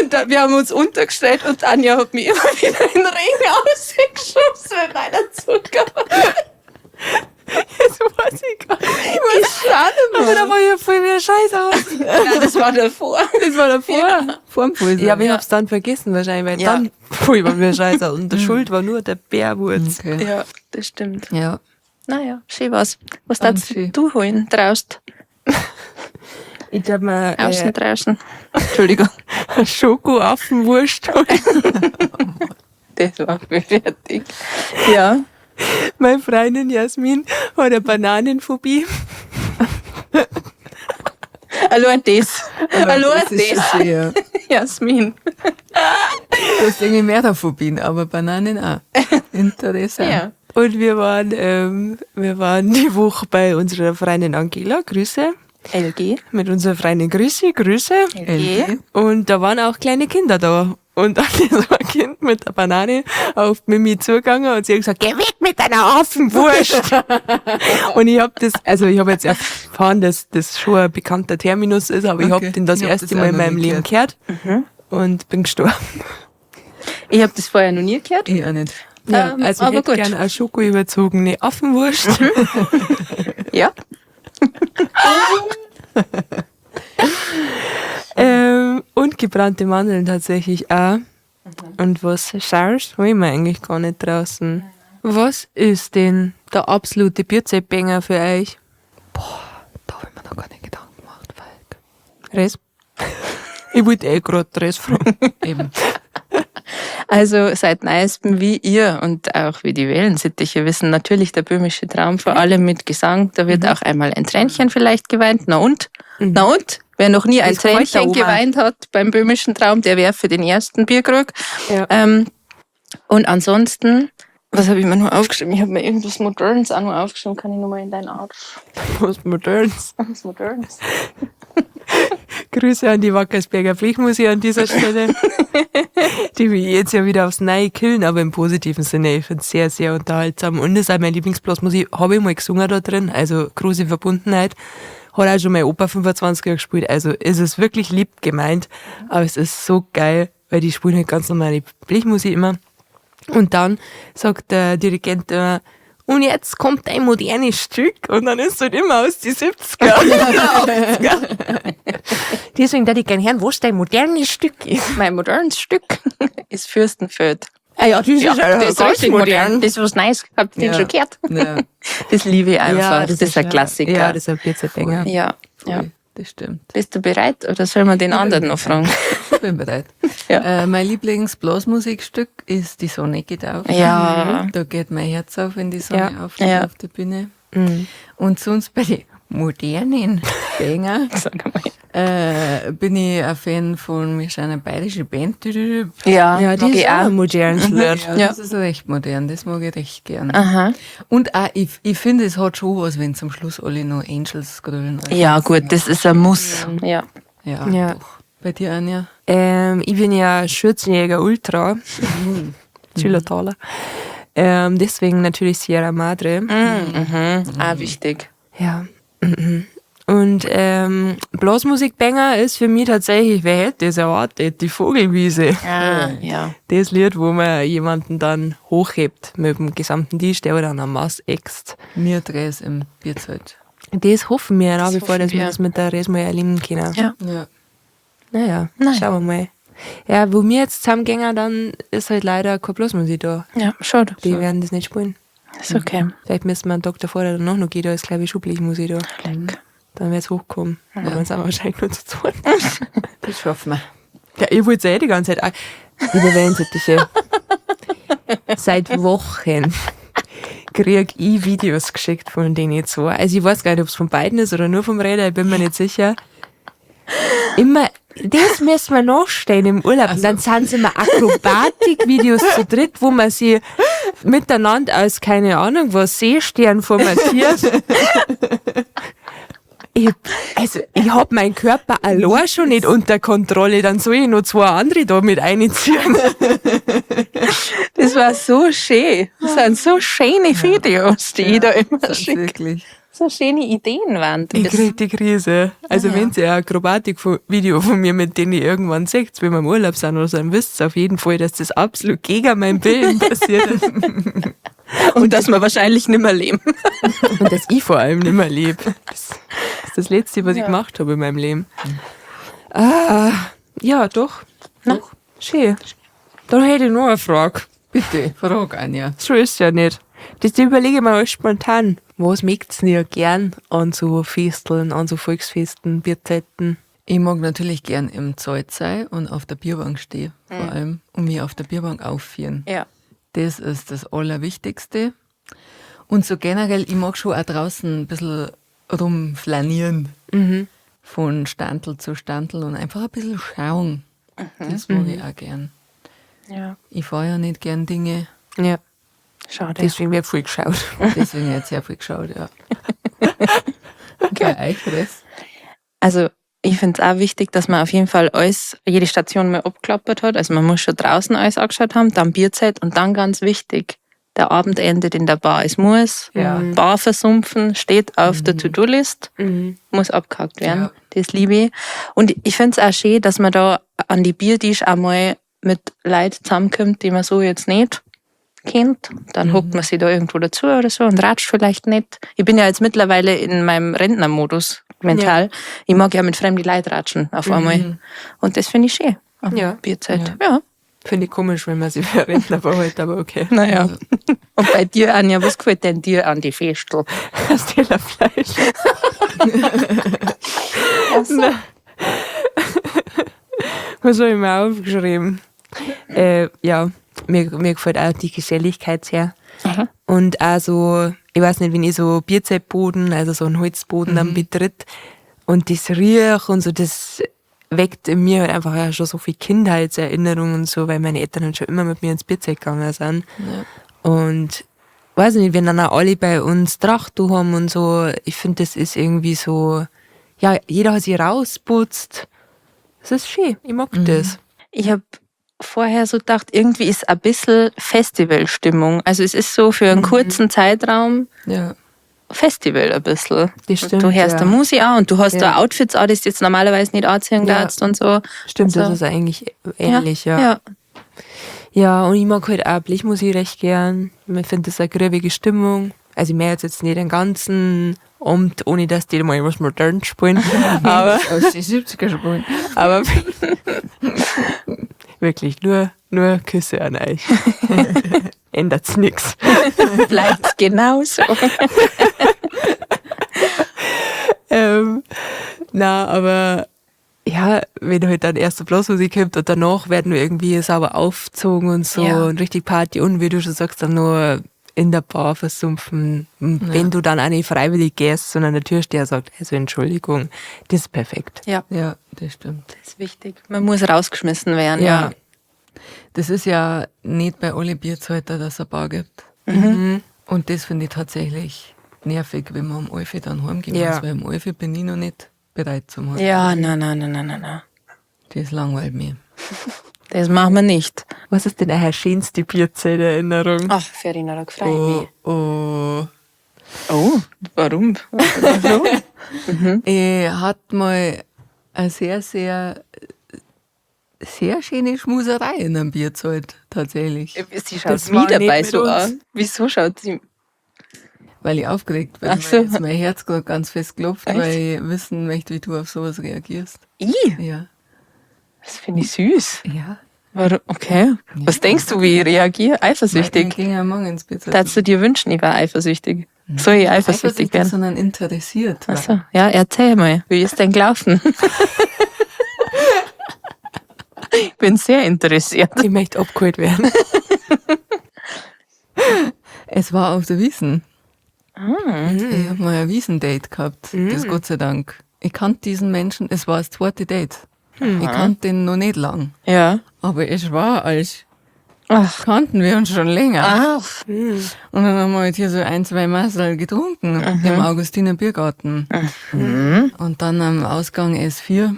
Und da, wir haben uns untergestellt und Anja hat mich immer wieder in den Regen rausgeschubst mit meiner Zuckerwatte. Das weiß ich gar nicht. Aber da war ja voll wieder Scheiße aus. Nein, das war davor. Das war davor. Vorm Fuß. Ja, aber ich hab's dann vergessen wahrscheinlich, weil Ja. dann voll war mir Scheiße aus. Und der Schuld war nur der Bärwurz. Okay. Ja, das stimmt. Ja. Naja, schön was. Was Ganz darfst schön. du holen? Draußen. Ich hab mir Außen, draußen. Entschuldigung. eine Schokoaffenwurst holen. Das war mir fertig. Ja. Meine Freundin Jasmin hat eine Bananenphobie. Allein das. Allein Das ist das. schon sehr. Jasmin. Du hast irgendwie mehrere Phobien, aber Bananen auch. Interessant. Ja. Und wir waren die Woche bei unserer Freundin Angela, Grüße. LG. Mit unserer Freundin Grüße, Grüße. LG. Und da waren auch kleine Kinder da. Und dann ist so ein Kind mit der Banane auf Mimi zugegangen und sie hat gesagt, geh weg mit deiner Affenwurst. und ich hab das, also ich habe jetzt erfahren, dass das schon ein bekannter Terminus ist, aber ich Okay. hab den das Ich hab erste das auch Mal in noch meinem nie Leben gehört und bin gestorben. Ich habe das vorher noch nie gehört. Ich auch nicht. Ja, also ich aber hätte gut. gerne eine Schoko überzogene Affenwurst. Ja. Und gebrannte Mandeln tatsächlich auch. Und was schaust, hol ich mir eigentlich gar nicht draußen. Was ist denn der absolute Bierzeltbanger für euch? Da habe ich mir noch keine Gedanken gemacht, Falk. Res? Ich wollte eh gerade Res fragen. Eben. Also seit neuestem, wie ihr und auch wie die Wellensittiche wissen, natürlich der böhmische Traum, vor allem mit Gesang. Da wird auch einmal ein Tränchen vielleicht geweint. Na und? Na und? Wer noch nie ein Das gefällt der Tränchen Oma. geweint hat beim böhmischen Traum, der wäre für den ersten Bierkrug. Ja. Und ansonsten, was habe ich mir nur aufgeschrieben? Ich habe mir irgendwas Modernes auch noch aufgeschrieben. Kann ich nochmal in deinen Arsch? Was Modernes. Was Modernes. Grüße an die Wackersberger Blechmusik an dieser Stelle. Die mich jetzt ja wieder aufs Neue killen, aber im positiven Sinne. Ich finde es sehr, sehr unterhaltsam. Und das ist auch mein Lieblingsblasmusik. Habe ich mal gesungen da drin, also große Verbundenheit. Hat auch schon mein Opa 25 Jahre gespielt. Also ist es wirklich lieb gemeint. Aber es ist so geil, weil die spielen halt ganz normale Blechmusik immer. Und dann sagt der Dirigent immer, und jetzt kommt ein modernes Stück. Und dann ist es halt immer aus die 70er. 80er. Deswegen da ich gern hören, was dein modernes Stück ist. Mein modernes Stück ist Fürstenfeld. Ah ja, das ist Ja, das ist richtig modern. Das ist was Neues. Habt ihr den Ja. schon gehört? Ja, Das liebe ich einfach. das, ist ein Klassiker. Ja, das ist ein Bierzeltbanger. ja, ja. voll. Das stimmt. Bist du bereit oder sollen wir den anderen noch fragen? Ich bin bereit. Ja. Mein Lieblingsblasmusikstück ist Die Sonne geht auf. Ja. Da geht mein Herz auf, wenn die Sonne Ja. aufgeht Ja. auf der Bühne. Und sonst bei den modernen Banger Sag mal. bin ich ein Fan von, wir sind eine bayerische Band. Ja, Ja, die mag ist ich auch auch. ein modernes Lied. Ja, Ja. das ist recht modern, das mag ich recht gern. Aha. Und auch, ich finde, es hat schon was, wenn zum Schluss alle noch Angels grölen. Ja, gut, das ist ein Muss. Ja. Ja, Ja. doch. Bei dir, Anja? Ich bin ja Schürzenjäger Ultra. Zillertaler. Deswegen natürlich Sierra Madre. Mhm. Auch wichtig. Ja. Mhm. Und Blasmusikbanger ist für mich tatsächlich, wer hätte das erwartet, die Vogelwiese. Ah, ja. Das Lied, wo man jemanden dann hochhebt mit dem gesamten Tisch, der dann am Mast äxt. Mir dreh's im Bierzelt. Das hoffen wir nach wie Das vor, dass hoffen wir wir. das mit der Res mal erleben können. Ja. Ja. Naja, Nein. schauen wir mal. Ja, wo wir jetzt zusammengehen, dann ist halt leider keine Blasmusik da. Ja, schade. Die werden das nicht spielen. Ist okay. Vielleicht müssen wir einen Tag davor oder danach noch gehen, da ist glaube ich schon Blechmusik da. Leck. Dann wird's hochkommen. Aber dann sind wir wahrscheinlich nur zu zweit. Das schaffen wir. Ja, ich wollte eh die ganze Zeit. Liebe Wellensittiche, seit Wochen krieg ich Videos geschickt von denen zwei. Also ich weiß gar nicht, ob es von beiden ist oder nur vom Räder, ich bin mir nicht sicher. Immer, das müssen wir nachstellen im Urlaub. Und dann sind es immer Akrobatik-Videos zu dritt, wo man sie miteinander als, keine Ahnung, was Seestern formatiert. Ich hab meinen Körper allein schon nicht unter Kontrolle, dann soll ich noch zwei andere da mit einziehen. Das war so schön. Das sind so schöne Videos, die ich da immer schicke. Wirklich. So schöne Ideen waren Ich das. krieg die Krise. Also wenn ihr ein Akrobatik-Video von mir, mit dem ihr irgendwann seht, wenn wir im Urlaub sind oder so, dann wisst ihr auf jeden Fall, dass das absolut gegen mein Willen passiert ist. Und dass wir wahrscheinlich nicht mehr leben. Und dass ich vor allem nicht mehr lebe. Das ist das Letzte, was ich gemacht habe in meinem Leben. Ah, ja, doch. Doch. Schön. Dann hätte ich noch eine Frage. Bitte, frag Anja. So ist ja nicht. Das überlege ich mir alles spontan. Was möcht's denn ihr gern an so Festeln, an so Volksfesten, Bierzeiten? Ich mag natürlich gern im Zelt sein und auf der Bierbank stehen, vor allem, und mich auf der Bierbank aufführen. Ja. Das ist das Allerwichtigste. Und so generell, ich mag schon auch draußen ein bisschen rumflanieren. Von Standel zu Standel und einfach ein bisschen schauen. Das mag ich auch gern. Ja. Ich fahre ja nicht gern Dinge, Ja. Schade. Deswegen wird viel geschaut. deswegen jetzt sehr viel geschaut, ja. Okay. Bei euch das? Also ich finde es auch wichtig, dass man auf jeden Fall alles, jede Station mal abgeklappert hat. Also man muss schon draußen alles angeschaut haben, dann Bierzeit und dann ganz wichtig, der Abend endet in der Bar. Es muss Bar versumpfen, steht auf der To-Do-List, muss abgehakt werden. Ja. Das liebe ich. Und ich finde es auch schön, dass man da an die Biertisch einmal mit Leuten zusammenkommt, die man so jetzt nicht kennt. Dann hockt man sich da irgendwo dazu oder so und ratscht vielleicht nicht. Ich bin ja jetzt mittlerweile in meinem Rentnermodus mental. Ich mag ja mit fremden Leuten ratschen auf einmal. Und das finde ich schön. Am Ja. Bierzeit. Ja. Finde ich komisch, wenn man sich für Rentner verhält, aber okay. Naja. Und bei dir, Anja, was gefällt denn dir an die Festel? Das Tellerfleisch. Nein. Was habe ich mir aufgeschrieben? Ja, mir gefällt auch die Geselligkeit sehr. Und auch so, ich weiß nicht, wenn ich so Bierzeltboden, also so einen Holzboden dann betritt und das riech und so, das weckt in mir halt einfach auch schon so viel Kindheitserinnerungen und so, weil meine Eltern halt schon immer mit mir ins Bierzelt gegangen sind. Ja. Und weiß nicht, wenn dann auch alle bei uns Tracht haben und so, ich finde, das ist irgendwie so, ja, jeder hat sich rausputzt. Das ist schön, ich mag das. Ich habe vorher so gedacht, irgendwie ist ein bisschen Festivalstimmung. Also es ist so für einen kurzen Zeitraum Ja. Festival ein bisschen. Das stimmt, Und du hörst ja. da Musik an und du hast Ja. da Outfits an, die du jetzt normalerweise nicht anziehen Ja. darfst und so. Stimmt, Also- das ist eigentlich ähnlich, ja. Ja. Ja, und ich mag halt auch Blechmusik recht gern. Ich finde das eine grübige Stimmung. Also ich merke jetzt nicht den ganzen Abend, ohne dass die mal was modern spielen. Aber, Aus den 70er spielen. aber wirklich, nur Küsse an euch. Ändert's nix. Bleibt genauso. Na, aber ja, wenn halt dann erst so Blasmusik kommt und danach werden wir irgendwie sauber aufgezogen und so Ja. und richtig Party und wie du schon sagst, dann nur in der Bar versumpfen. Und Wenn du dann auch nicht freiwillig gehst, sondern der Türsteher sagt, also Entschuldigung, das ist perfekt. Ja, Ja, das stimmt. das ist wichtig. Man muss rausgeschmissen werden. Ja. Das ist ja nicht bei alle Bierzelten, dass es eine Bar gibt. Und das finde ich tatsächlich nervig, wenn man um 11 Uhr dann heimgehen Ja. muss, weil um 11 Uhr bin ich noch nicht bereit zum Heimgehen. Ja, nein, nein, nein, nein, nein, nein. Das langweilt mich. Das machen wir nicht. Was ist denn eure schönste Bierzelterinnerung? Ach, Verena, da freue ich mich. Oh, oh. Oh, warum? Warum? Ich hatte mal eine sehr, sehr, sehr schöne Schmuserei in einem Bierzelt, tatsächlich. Sie schaut Das mich war nicht dabei mit so uns. an. Wieso schaut sie? Weil ich aufgeregt bin, Ach so. weil jetzt mein Herz gerade ganz fest klopft, Echt? weil ich wissen möchte, wie du auf sowas reagierst. I, Ja. das finde ich süß. Ja. Warum? Okay. Was denkst du, wie ich reagiere? Eifersüchtig. Ich ging ja morgen ins Bierzelt. Darfst du dir wünschen, ich war eifersüchtig? Soll ich eifersüchtig werden? sondern interessiert. Ach so, ja, erzähl mal. Wie ist denn gelaufen? Ich bin sehr interessiert. Ich möchte abgeholt werden. Es war auf der Wiesn. Ah. Ich habe mal ein Wiesn-Date gehabt. Das Gott sei Dank. Ich kannte diesen Menschen, es war das zweite Date. Ich kannte den noch nicht lang. Ja. Aber es war, als Ach. kannten wir uns schon länger. Ach. Und dann haben wir halt hier so ein, zwei Massel getrunken im Augustiner Biergarten. Und dann am Ausgang S4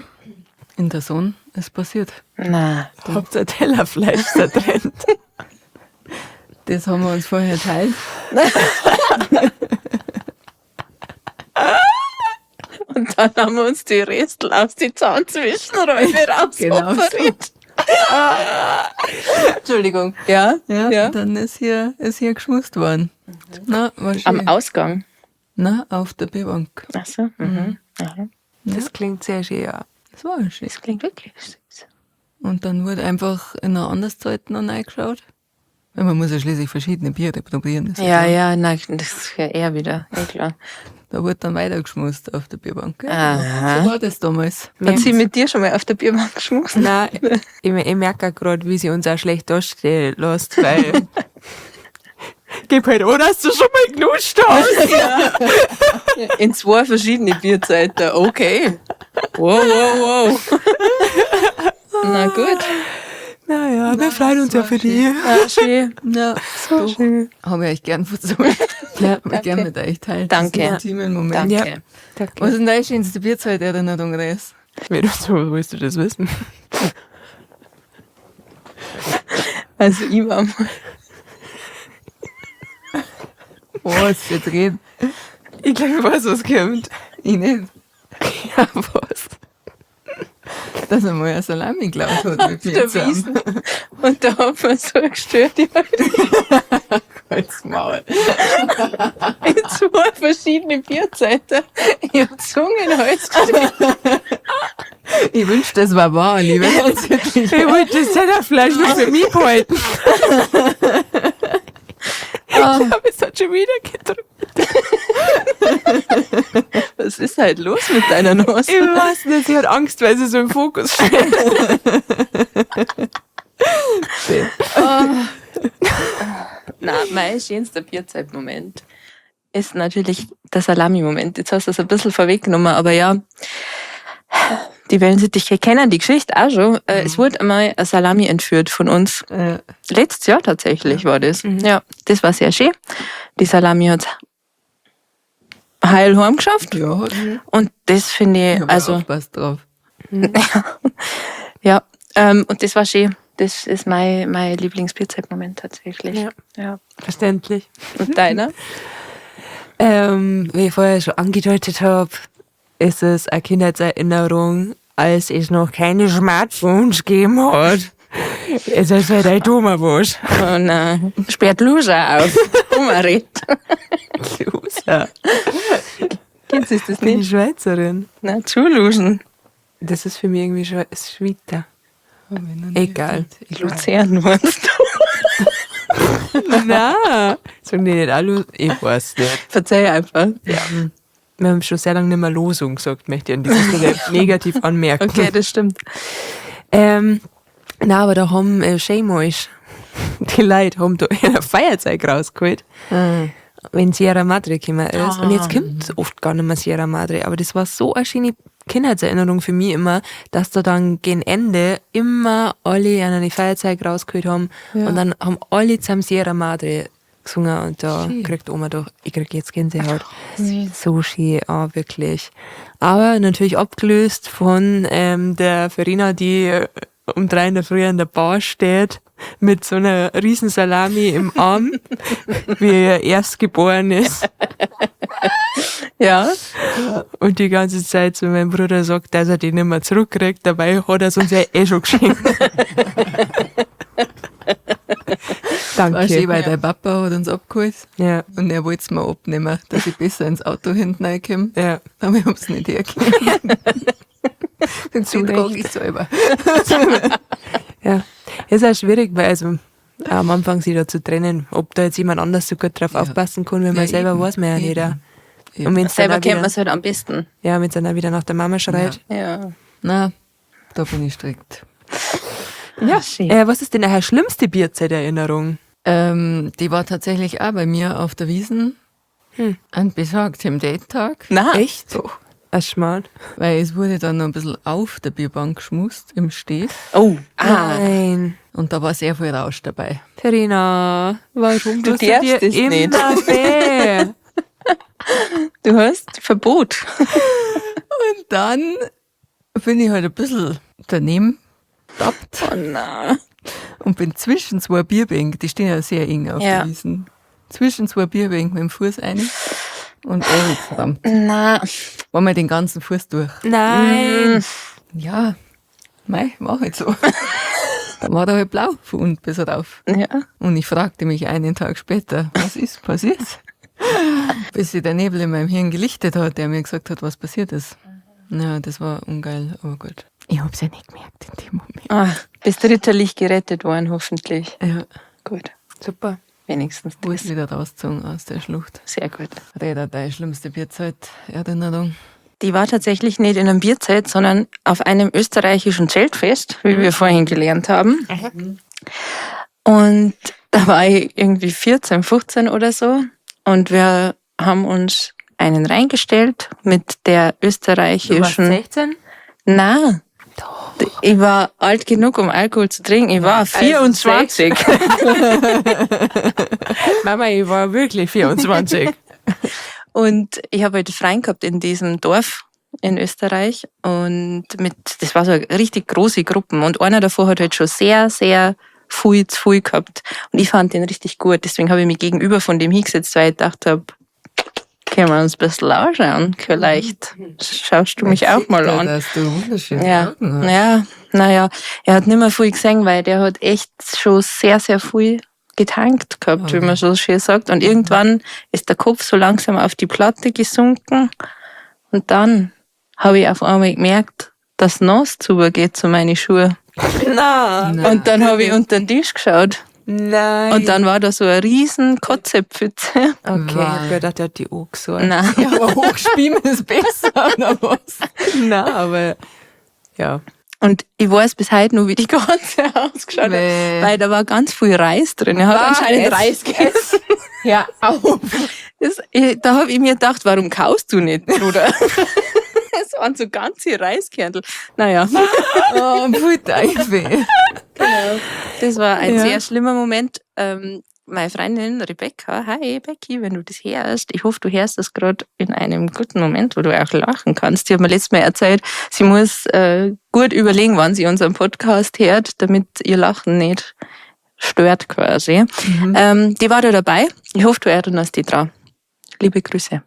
in der Sonne ist passiert. Na. Habt ihr Tellerfleisch zertrennt? Das haben wir uns vorher teilt. Und dann haben wir uns die Restel aus die Zahnzwischenräume Genau so. rausoperiert. Entschuldigung. Ja? Ja, dann ist hier geschmust worden. Na, war schön. Am Ausgang. Na, auf der Bierbank. Ach so. Mhm. Aha. Das klingt sehr schön, ja. Das war schön. Das klingt wirklich süß. Und dann wurde einfach in einer anderen Zeit noch reingeschaut. Weil man muss ja schließlich verschiedene Biere probieren. Das ist Ja, klar. ja, nein, das ist ja eher wieder. Ja, klar. Da wurde dann weitergeschmust auf der Bierbank. Ja, Aha. So war das damals. Hat sie mit dir schon mal auf der Bierbank geschmust? Nein, ich merke auch gerade, wie sie uns auch schlecht dastehen lässt, weil. Gib halt an, dass du schon mal genuscht hast. In zwei verschiedene Bierzeiten. Okay. Wow, wow, wow. Na gut. Naja, wir freuen uns ja für die. Ja, schön. Ja, So schön. habe ich euch gern verzollt. Ja. Habe ich gern mit euch teilt. Danke. Das ist ein intimen Moment. Danke. Ja. Danke. Was ist denn deine schönste Bierzeiterinnerung, Res? Wie du so willst du das wissen? Also ich war mal Was? Jetzt red Ich glaube, ich weiß, was kommt. ich nicht. Ja, was? Dass er mal eine Salami geklaut hat mit der mir zusammen. Wiesn. Und da hat man so gestört, ich hab Halt's Maul. in zwei verschiedene Bierzeiten. Ich hab Zunge in den Hals gesteckt. Ich wünschte, das war wahr, liebe. Ich wollte das Tellerfleisch nur für mich behalten. Ich glaube, es hat schon wieder gedrückt. Was ist halt los mit deiner Nase? Ich weiß nicht, sie hat Angst, weil sie so im Fokus steht. Na, mein schönster Bierzeitmoment ist natürlich der Salami-Moment. Jetzt hast du es ein bisschen vorweggenommen, aber ja, die Wellensittiche kennen die Geschichte auch schon. Es wurde einmal eine Salami entführt von uns. Letztes Jahr tatsächlich war das. Ja, das war sehr schön. Die Salami hat heil heim geschafft. Ja, hat Und das finde ich, ich hab also, aufgepasst drauf. ja, und das war schön. Das ist mein Lieblingsbierzeitmoment tatsächlich. Ja. Ja. Verständlich. Und deiner? Wie ich vorher schon angedeutet habe, ist es eine Kindheitserinnerung, als es noch keine Smartphones gegeben hat. Es ist halt ein dummer was. Oh nein. Sperrt Loser auf. Umred. Loser. Kennst du das Bin ich nicht? Schweizerin. Na, zu Losen. Das ist für mich irgendwie Schweizer. Hab ich noch nie Egal. gehört. Luzern meinst du? Na, sagen die nicht auch Ich weiß nicht. Verzeih einfach. Ja. Wir haben schon sehr lange nicht mehr Losung gesagt, möchte ich an dieser Stelle negativ anmerken. Okay, das stimmt. Na, aber da haben Schämoisch, die Leute haben da ihr Feuerzeug rausgeholt, wenn Sierra Madre gekommen ist. Und jetzt kommt oft gar nicht mehr Sierra Madre, aber das war so eine schöne Kindheitserinnerung für mich immer, dass da dann gegen Ende immer alle an die Feuerzeug rausgeholt haben und dann haben alle zusammen Sierra Madre gesungen und da kriegt Oma doch, ich krieg jetzt Gänsehaut. So schön, ah, wirklich. Aber natürlich abgelöst von der Verena, die um 3 in der Früh an der Bar steht Mit so einer riesen Salami im Arm, wie er erst geboren ist. Ja. Und die ganze Zeit zu meinem Bruder sagt, dass er die nicht mehr zurückkriegt. Dabei hat er es uns ja eh schon geschenkt. War Danke. schön, weil dein Papa hat uns abgeholt Ja, und er wollte es mir abnehmen, dass ich besser ins Auto hinten reinkomme. ja. Aber ich hab's nicht hergegeben. Den Zu trage ich selber. Ja, ist auch schwierig, weil also am Anfang sich da zu trennen, ob da jetzt jemand anders so gut drauf Ja. aufpassen kann, wenn man Ja, selber eben, weiß man ja nicht. eben, auch. eben. Und wenn's dann Selber auch kennt man wieder, es halt am besten. ja, wenn's dann auch wieder nach der Mama schreit. Ja. Na, da bin ich strikt. Ja, schön. Was ist denn eure schlimmste Bierzeiterinnerung? Die war tatsächlich auch bei mir auf der Wiesn an besagtem Date-Tag. Na, Echt? So. Ein Schmarrn. Weil es wurde dann noch ein bisschen auf der Bierbank geschmust im Steh. Oh, ah. Nein. Und da war sehr viel Rausch dabei. Verena, warum Du tust du dir darfst es immer nicht. weh? Du hast Verbot. Und dann bin ich halt ein bisschen daneben getappt Oh nein. und bin zwischen zwei Bierbänken, die stehen ja sehr eng auf Ja. der Wiesn, zwischen zwei Bierbänken mit dem Fuß rein und oh, verdammt, Na, war mir den ganzen Fuß durch. Nein. Ja, mei, war halt so. Dann war da halt blau von unten bis rauf. Ja. Und ich fragte mich einen Tag später, was ist passiert? Bis sich der Nebel in meinem Hirn gelichtet hat, der mir gesagt hat, was passiert ist. Ja, das war ungeil, aber gut. Ich hab's ja nicht gemerkt in dem Moment. Ah, bist ritterlich gerettet worden, hoffentlich. Ja, Gut. Super. Wenigstens wo das. ist wieder rausgezogen aus der Schlucht. Sehr gut. Reda, deine schlimmste Bierzeit-Erinnerung. Die war tatsächlich nicht in einem Bierzelt, sondern auf einem österreichischen Zeltfest, wie wir vorhin gelernt haben. Und da war ich irgendwie 14, 15 oder so. Und wir haben uns einen reingestellt mit der Du warst österreichischen. 16? Na, ich war alt genug, um Alkohol zu trinken. Ich war 24. Mama, ich war wirklich 24. Und ich habe halt einen Freund gehabt in diesem Dorf in Österreich und mit, das war so eine richtig große Gruppen und einer davor hat halt schon sehr, sehr viel zu viel gehabt. Und ich fand den richtig gut. Deswegen habe ich mich gegenüber von dem hingesetzt, weil ich gedacht habe, können wir uns ein bisschen anschauen. Vielleicht schaust du mich auch mal an. Dass du wunderschöne Ja, Augen hast. ja, naja, er hat nicht mehr viel gesehen, weil der hat echt schon sehr, sehr viel getankt gehabt, wie man so schön sagt. Und irgendwann ist der Kopf so langsam auf die Platte gesunken. Und dann habe ich auf einmal gemerkt, dass nass zugeht zu meinen Schuhen. Na. Und dann habe ich unter den Tisch geschaut. Nein. Und dann war da so eine riesen Kotzepfütze. Okay, ich hab gedacht, der hat die auch gesorgt. Nein. Ja, aber hochspielen ist besser, oder was? Na, aber ja. Und ich weiß bis heute noch, wie die Kotze ausgeschaut hat. Bäh. Weil da war ganz viel Reis drin. Er hat Was? anscheinend Reis gegessen. Ja, auf. Das, ich, da habe ich mir gedacht, warum kaust du nicht, Bruder? Es waren so ganze Reiskernel. Naja, Oh, pfui Teufel. das war ein Ja. sehr schlimmer Moment. Meine Freundin Rebecca, hi Becky, wenn du das hörst, ich hoffe, du hörst das gerade in einem guten Moment, wo du auch lachen kannst. Die hat mir letztes Mal erzählt, sie muss gut überlegen, wann sie unseren Podcast hört, damit ihr Lachen nicht stört quasi. Die war da dabei. Ich hoffe, du erinnerst dich dran. Liebe Grüße.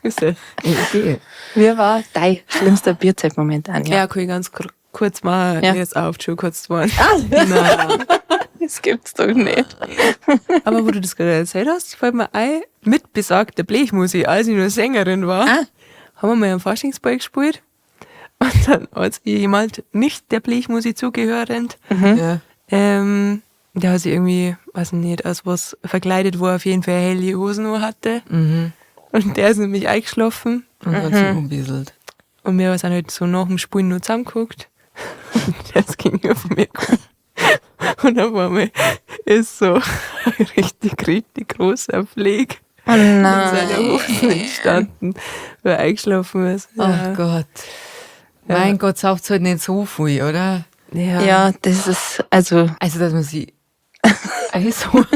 Grüße. Okay. Wie war dein schlimmster Bierzeitmoment, Anja? Ja, kann ich ganz kurz mal Ja. mir ist auf schon kurz geworden. Na, Das gibt's doch nicht. Aber wo du das gerade erzählt hast, fällt mir ein, mit besagter Blechmusik, als ich nur Sängerin war, Ah. haben wir mal am Faschingsball gespielt. Und dann hat sich jemand nicht der Blechmusik zugehörend, ja. der hat sich irgendwie, weiß ich nicht, als was verkleidet, wo er auf jeden Fall helle Hosen nur hatte. Mhm. Und der ist nämlich eingeschlafen. Und hat sich umbieselt. Und wir sind halt so nach dem Spielen nur zusammengeguckt. Und der ist gegenüber von mir gekommen. Und auf einmal ist so ein richtig, richtig großer Fleck Oh in seiner nein. Hose entstanden, weil er eingeschlafen ist. Ach Gott. Mein Gott, sauft's halt nicht so viel, oder? Ja. Ja, das ist, also, Also, dass man sie einsucht,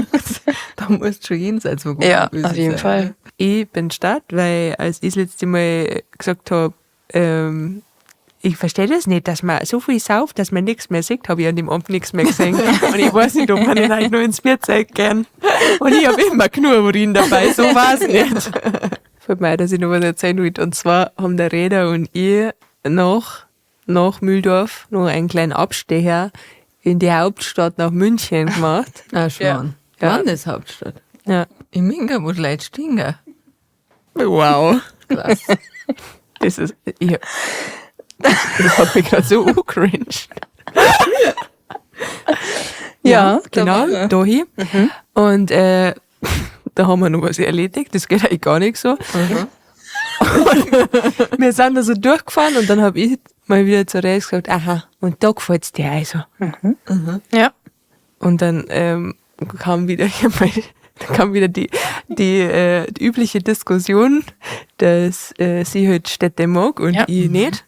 da musst du schon jenseits von Gut ja, und Böse auf jeden sein. Fall. Ich bin statt, weil als ich das letzte Mal gesagt habe, Ich verstehe das nicht, dass man so viel sauft, dass man nichts mehr sieht, habe ich an dem Abend nichts mehr gesehen. Und ich weiß nicht, ob man nicht halt nur ins Bierzeug gern. Und ich habe immer genug Urin dabei, so war es nicht. Fällt mir ein, dass ich noch was erzählen wollte. Und zwar haben der Räder und ich nach Mühldorf noch einen kleinen Abstecher in die Hauptstadt nach München gemacht. Ah, Schwan. Ja. Landeshauptstadt. Ja. In Minga, wo die Leute stinken. Wow. Krass. Das ist, das hat mich gerade so angecringed. Ja, genau, da war er. dahin. Und da haben wir noch was erledigt, das geht eigentlich gar nicht so. Und wir sind da so durchgefahren und dann habe ich mal wieder zur Reis gesagt, aha, und da gefällt's dir also. Ja. Und dann kam wieder die übliche Diskussion, dass sie halt Städte mag und Ja. ich nicht.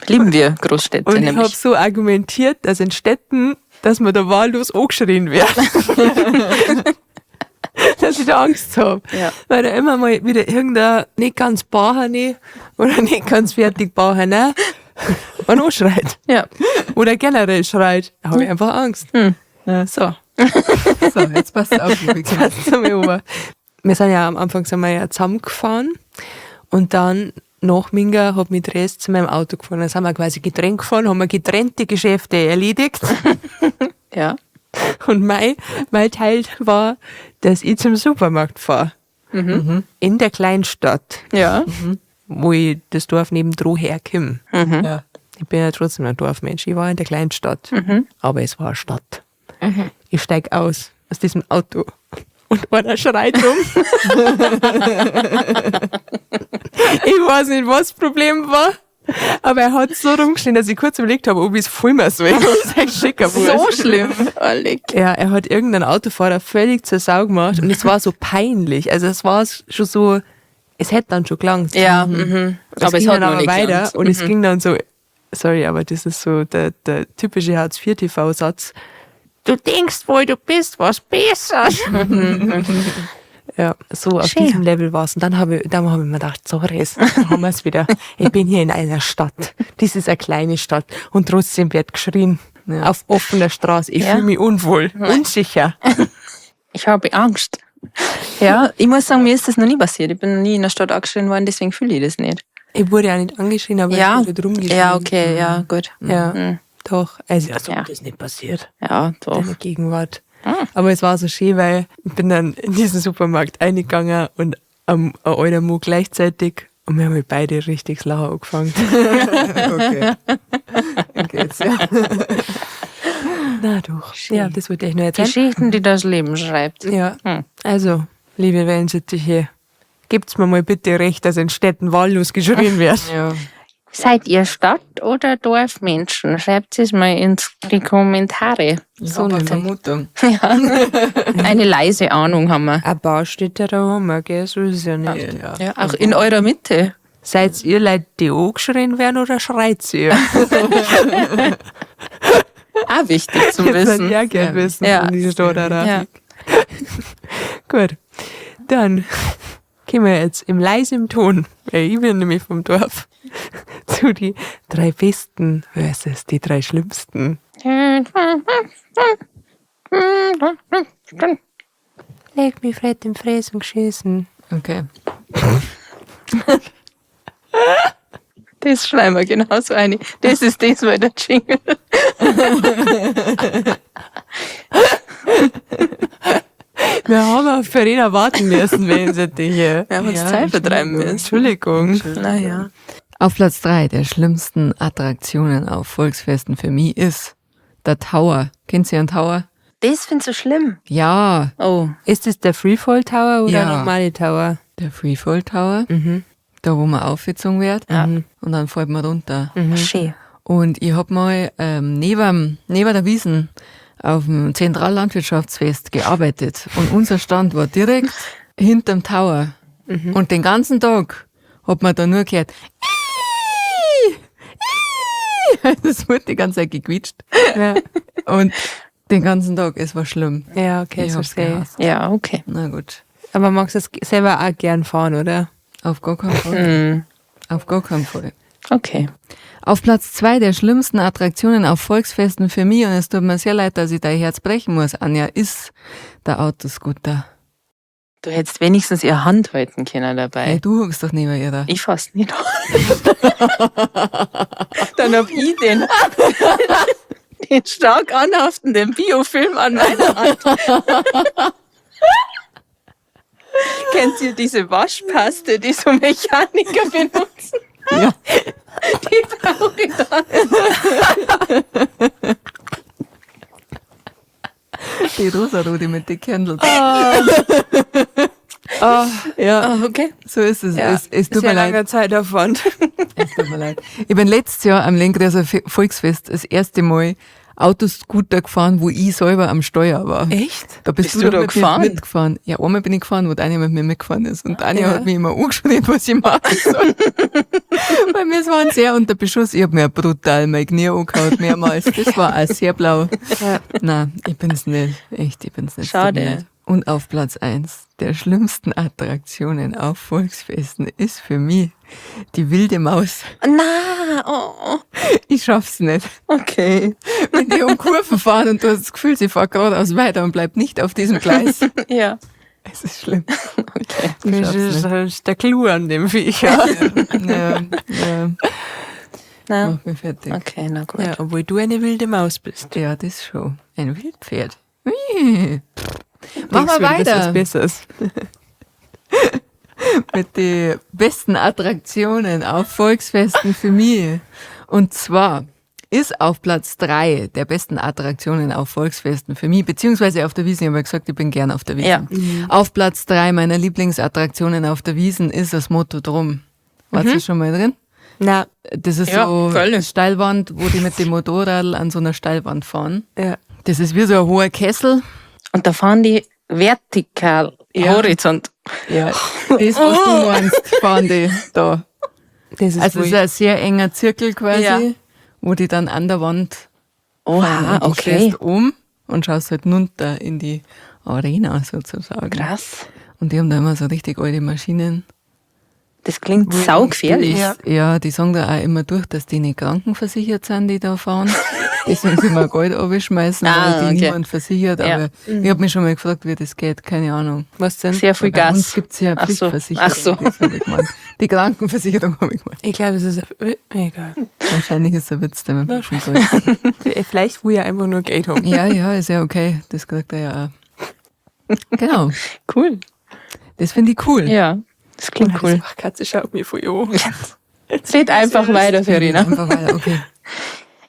Lieben wir Großstädte Und ich nämlich. habe so argumentiert, dass in Städten, dass man da wahllos angeschrien wird. Dass ich da Angst habe. Ja. Weil da immer mal wieder irgendein nicht ganz Bauherr oder nicht ganz fertig Bauherr und anschreit. Ja. Oder generell schreit. Da habe ich einfach Angst. Hm. Ja. So. So, jetzt passt auf, liebe Kinder. Passt zu mir ober. Wir sind ja am Anfang sind wir ja zusammengefahren und dann nach Minga hat mich Dres zu meinem Auto gefahren. Dann sind wir quasi getrennt gefahren, haben wir getrennte Geschäfte erledigt. Ja. Und mein Teil war, dass ich zum Supermarkt fahre. Mhm. In der Kleinstadt, Ja. wo ich das Dorf nebendran herkomme. Mhm. Ja. Ich bin ja trotzdem ein Dorfmensch. Ich war in der Kleinstadt. Aber es war eine Stadt. Ich steig aus diesem Auto und einer schreit rum. Ich weiß nicht, was das Problem war, aber er hat so rumgeschrien, dass ich kurz überlegt habe, ob ich es filmen soll. Ob ich's euch schicken muss. So schlimm. Oh, leck. Ja, er hat irgendeinen Autofahrer völlig zur Sau gemacht und es war so peinlich. Also es war schon so, es hätte dann schon gelangt. Ja, mhm. Es Aber es ging hat dann noch aber nicht weiter gelangt. und es ging dann so, sorry, aber das ist so der typische Hartz-IV-TV-Satz. Du denkst wohl, du bist was Besseres. Ja, so auf Schön. diesem Level war es. Und dann habe ich mir gedacht, sorry, jetzt haben wir es wieder. Ich bin hier in einer Stadt. Das ist eine kleine Stadt. Und trotzdem wird geschrien. Ja. Auf offener Straße. Ich Ja. fühle mich unwohl, unsicher. Ich habe Angst. Ja, ich muss sagen, mir ist das noch nie passiert. Ich bin noch nie in der Stadt angeschrien worden, deswegen fühle ich das nicht. Ich wurde ja nicht angeschrien, aber Ja. ich wurde rumgeschrien. Ja, okay, ja, gut. Ja, Mhm. doch. Also, als ob Ja. das nicht passiert. Ja, doch. Deine Gegenwart. Aber es war so schön, weil ich bin dann in diesen Supermarkt eingegangen und am alter Mo gleichzeitig und wir haben halt beide richtig das Lachen angefangen. Okay. Dann geht's, ja. Na doch. Ja, das wollte ich nur erzählen. Geschichten, die das Leben schreibt. Ja. Hm. Also, liebe Wellensittiche, gebt's mir mal bitte recht, dass in Städten wahllos geschrien wird. Ja. Seid ihr Stadt- oder Dorfmenschen? Schreibt es mal in die Kommentare. So eine Vermutung. Ja. Eine leise Ahnung haben wir. Ein paar Städte da haben wir, gell? So ist es ja nicht. Ja. Ja, auch in eurer Mitte. Seid ihr Leute, die angeschrien werden oder schreit ihr? Auch wichtig zum Das würd Wissen. ich auch gern wissen. Ja. von dieser Stadt, oder? Ja. Gut. Dann gehen wir jetzt im leisen Ton, weil ich bin nämlich vom Dorf, zu die 3 Besten versus die 3 Schlimmsten. Leg mich fett im Fräsen geschissen. Okay. Das schreiben wir genauso eine. Das ist diesmal der Jingle. Wir haben auf Verena warten müssen, wenn sie dich hier. Wir haben uns Ja, Zeit vertreiben müssen. Entschuldigung. Naja. Auf Platz 3 der schlimmsten Attraktionen auf Volksfesten für mich ist der Tower. Kennt ihr einen Tower? Das findest du schlimm. Ja, Oh. Ist das der Freefall Tower oder Ja. der normale Tower? der Freefall Tower. Mhm. Da, wo man aufgezogen wird. Ja. Und dann fällt man runter. Schön. Und ich hab mal neben der Wiesn auf dem Zentrallandwirtschaftsfest gearbeitet. Und unser Stand war direkt hinterm Tower. Mhm. Und den ganzen Tag hat man da nur gehört, Ii! Ii! Das wurde die ganze Zeit gequietscht. Ja, Und den ganzen Tag, es war schlimm. ja okay, Ich das hab's verstehe ich. gehasst. Ja, okay. Na gut. Aber magst du das selber auch gern fahren, oder? Auf gar keinen Fall. Mhm. Auf gar keinen Fall. Okay. Auf Platz 2 der schlimmsten Attraktionen auf Volksfesten für mich, und es tut mir sehr leid, dass ich dein Herz brechen muss, Anja, ist der Autoscooter. Du hättest wenigstens ihr Hand halten können dabei. Hey, du hockst doch neben ihr da. Ich fass nicht an. Dann hab ich den stark anhaftenden Biofilm an meiner Hand. Kennt ihr diese Waschpaste, die so Mechaniker benutzen? Ja. Die brauche ich dann. Die rosarote mit den Kernel. Oh, Ja, Oh, okay. so ist es. ja. Es tut Sehr mir leid. langer Zeitaufwand. Es tut mir leid. Ich bin letztes Jahr am Lenkräser Volksfest das erste Mal Autoscooter gefahren, wo ich selber am Steuer war. Echt? Da bist, Bist du, du doch da mit mir gefahren? mitgefahren. Ja, einmal bin ich gefahren, wo Tanja mit mir mitgefahren ist. Und Tanja Ja. hat mich immer angeschrien, was ich machen soll. Weil wir waren sehr unter Beschuss. Ich hab mir brutal mein Knie angehauen, mehrmals. Das war auch sehr blau. Ja. Nein, ich bin's nicht. Echt, ich bin's nicht. Es tut mir Schade. leid. Und auf Platz 1 der schlimmsten Attraktionen auf Volksfesten ist für mich die wilde Maus. Na, oh, Ich schaff's nicht. okay. Wenn die um Kurven fahren und du hast das Gefühl, sie fährt geradeaus weiter und bleibt nicht auf diesem Gleis. Ja. Es ist schlimm. Okay. Ich Das schaff's ist nicht. halt der Clou an dem Viecher. Ja, ja, Na, mach mich fertig. okay, na gut. Ja, obwohl du eine wilde Maus bist. Ja, das schon. Ein Wildpferd. Ui. Machen Denkst wir du, du bist weiter was Besseres. mit den besten Attraktionen auf Volksfesten für mich. Und zwar ist auf Platz 3 der besten Attraktionen auf Volksfesten für mich, beziehungsweise auf der Wiesn. Ich habe ja gesagt, ich bin gern auf der Wiesn. Ja. Auf Platz 3 meiner Lieblingsattraktionen auf der Wiesn ist das Motodrom. Warst du schon mal drin? Na, Das ist Ja, so völlig. eine Steilwand, wo die mit dem Motorrad an so einer Steilwand fahren. ja. Das ist wie so ein hoher Kessel. Und da fahren die vertikal, Ja. horizont. Ja. Das, was du meinst, fahren die da. Das ist Also es ist wohl- ein sehr enger Zirkel quasi, Ja. wo die dann an der Wand fahren. Oha, Und du okay. stehst um und schaust halt runter in die Arena sozusagen. Krass. Und die haben da immer so richtig alte Maschinen. Das klingt saugefährlich. Ja. Ja, die sagen da auch immer durch, dass die nicht krankenversichert sind, die da fahren. Deswegen sie mal Geld abschmeißen, Ah, weil die okay. niemand versichert. Ja. Aber ich habe mich schon mal gefragt, wie das geht. Keine Ahnung. Was denn? Sehr viel Bei uns Gas. gibt's ja Ach so. Pflichtversicherung. Ach so. Das hab ich gemeint. Die Krankenversicherung habe ich gemeint. Ich glaube, es ist egal. Wahrscheinlich ist der Witz, der mit dem Geld. Vielleicht will er einfach nur Geld haben. Ja, ja, ist ja okay. Das kriegt er ja auch. Genau. Cool. Das finde ich cool. Ja, das klingt cool. Ach, Katze schaut mir voll an. Red einfach weiter, Verena. Einfach weiter, okay.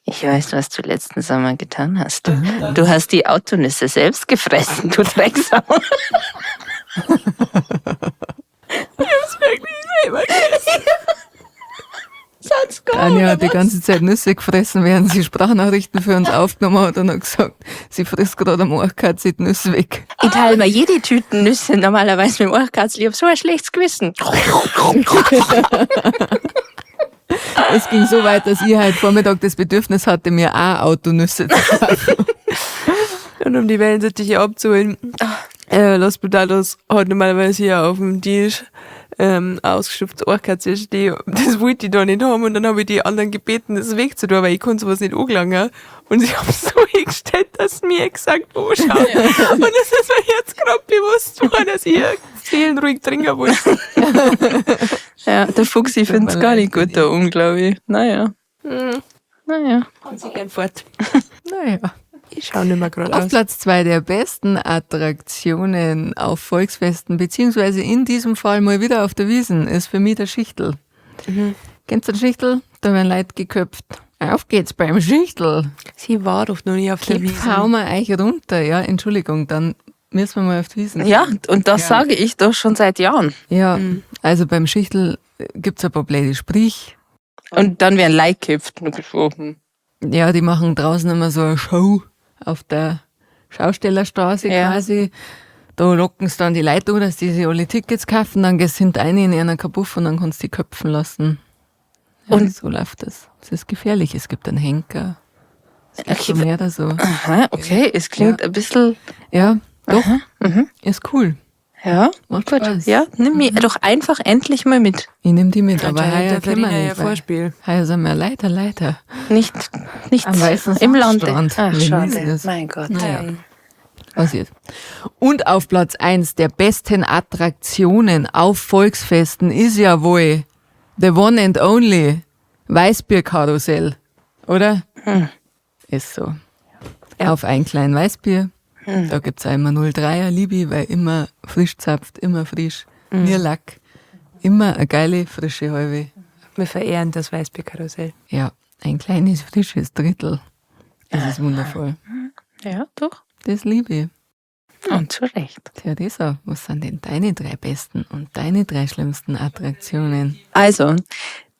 Ich weiß, was du letzten Sommer getan hast. Du hast die Autonüsse selbst gefressen, du Drecksau. Wirklich selber. Satz Anja hat die ganze Zeit Nüsse gefressen, während sie Sprachnachrichten für uns aufgenommen hat und hat gesagt, sie frisst gerade am Ohrkatze die Nüsse weg. Ich teile mir jede Tüten Nüsse normalerweise mit dem Ohrkatzel. Ich hab so ein schlechtes Gewissen. Es ging so weit, dass ich heute Vormittag das Bedürfnis hatte, mir auch Autonüsse zu kaufen. Und um die Wellensittiche abzuholen, Los Potatoes hat normalerweise hier auf dem Tisch ausgestopftes Ohrkatze stehen. Das wollte ich da nicht haben und dann habe ich die anderen gebeten, das wegzutun, weil ich konnte sowas nicht angelangen. Und sie haben so hingestellt, dass sie mir exakt anschauen. Und das ist mir jetzt gerade bewusst geworden, dass ich hier seelenruhig trinken wollte. Ja, der Fuchsi find's mir gar leid, nicht gut da oben, glaube ich. Naja. Naja. Und sie gern fort. Naja. Ich schaue nicht mehr gerade Auf aus. Platz zwei der besten Attraktionen auf Volksfesten, beziehungsweise in diesem Fall mal wieder auf der Wiesn, ist für mich der Schichtel. Kennst du den Schichtel? Da werden Leute geköpft. Auf geht's beim Schichtel. Sie war doch noch nie auf der Köpf Wiese. hau wir euch runter. Ja, Entschuldigung, dann müssen wir mal auf die Wiesn. Ja, und das sage ich doch schon seit Jahren. Ja, also beim Schichtel gibt's ein paar blöde Sprüche. Und dann werden Leute geköpft und gesprochen. Ja, die machen draußen immer so eine Show auf der Schaustellerstraße Ja. quasi. Da locken sie dann die Leute an, dass die sich alle Tickets kaufen, dann gehst du hinten rein in einer Kapuff und dann kannst du die köpfen lassen. Ja, Und- so läuft das. Es ist gefährlich. Es gibt einen Henker. Es gibt Okay. so mehr oder so. Aha, okay, es klingt ein bisschen. Ja, doch. Ist cool. Ja, Macht gut. Spaß. Ja, nimm mich doch einfach endlich mal mit. Ich nehme die mit, aber Anscheinend heuer der können wir Verena ihr nicht. weil Vorspiel. Heuer sind wir leider, leider. Nicht Am weißen im Lande. Sandstrand. Ach, Wir müssen schade. das. Mein Gott. Naja. Passiert. Und auf Platz eins der besten Attraktionen auf Volksfesten ist ja wohl the one and only Weißbierkarussell, oder? Ist so. Auf ein klein Weißbier. Da gibt's auch immer 03er Libi, weil immer frisch zapft, immer frisch. Mir Lack. Immer eine geile, frische Halbe. Wir verehren das Weißbierkarussell. Ja, ein kleines, frisches Drittel. Das ist wundervoll. Ja, doch. Das liebe ich. Und zu Recht. Theresa, was sind denn deine drei besten und deine drei schlimmsten Attraktionen? Also,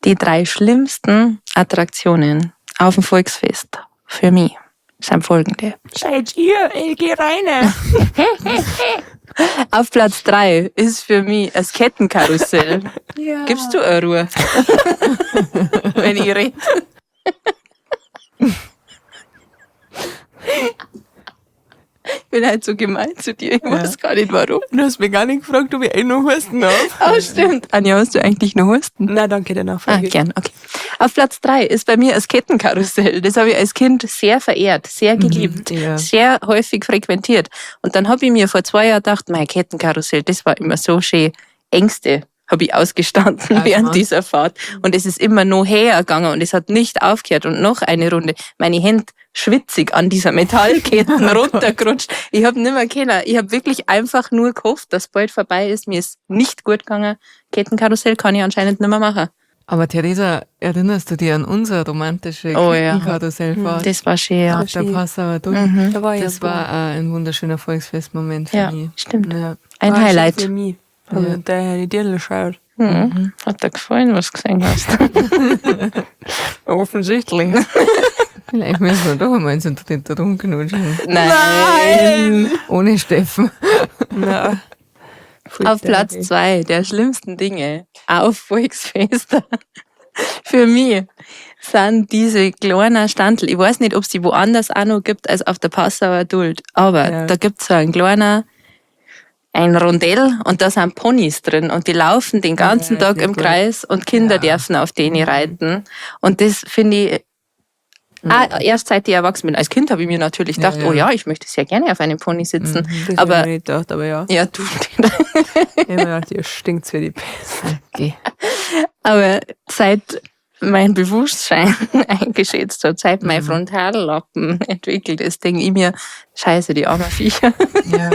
die drei schlimmsten Attraktionen auf dem Volksfest für mich sind folgende. Seid ihr, LG Reine? Auf Platz drei ist für mich das Kettenkarussell. Ja. Gibst du eine Ruhe? Wenn ich rede. Ich bin halt so gemein zu dir, ich weiß gar nicht warum. Du hast mich gar nicht gefragt, ob ich eh noch Husten habe. Oh, stimmt. Anja, hast du eigentlich noch Husten? Na, danke der Ah, Nachfrage. gern, okay. Auf Platz drei ist bei mir das Kettenkarussell. Das habe ich als Kind sehr verehrt, sehr geliebt, ja. sehr häufig frequentiert. Und dann habe ich mir vor 2 Jahren gedacht, mein Kettenkarussell, das war immer so schön. Ängste habe ich ausgestanden Ach, während Mann. dieser Fahrt. Und es ist immer noch hergegangen und es hat nicht aufgehört. Und noch eine Runde. Meine Hände schwitzig an dieser Metallketten runtergerutscht. Ich habe nimmer können. Ich habe wirklich einfach nur gehofft, dass bald vorbei ist. Mir ist nicht gut gegangen. Kettenkarussell kann ich anscheinend nimmer machen. Aber Theresa, erinnerst du dich an unsere romantische Oh ja. Kettenkarussellfahrt? Das war schön, ja. Auf der Passauer Dom. Da war ich Das ja war auch ein wunderschöner Volksfestmoment für Ja, mich. stimmt. Ja. Ein War schön Highlight. Für mich. Aber Ja. der die Dirndl schaut. Mhm. Hat dir gefallen, was du gesehen hast? Offensichtlich. Vielleicht müssen wir doch einmal ins dritte rumknutschen. Nein! Ohne Steffen. Na. Auf Platz 2 der schlimmsten Dinge auf Volksfesten für mich sind diese kleinen Standel. Ich weiß nicht, ob es die woanders auch noch gibt als auf der Passauer Duld, aber Ja. da gibt es so einen kleinen, ein Rondell und da sind Ponys drin und die laufen den ganzen Ja, Tag ist im gut. Kreis und Kinder dürfen auf denen reiten. Und das finde ich, ah, erst seit ich erwachsen bin. Als Kind habe ich mir natürlich gedacht, ja. oh ja, ich möchte sehr gerne auf einem Pony sitzen. Das Aber hab ich mir nicht gedacht, aber ja. ja, du, Ich hab mir gedacht, ihr stinkt für die Pest. Okay. Aber seit mein Bewusstsein eingeschätzt hat, seit mein Frontallappen entwickelt ist, denke ich mir, scheiße, die armen Viecher. Ja.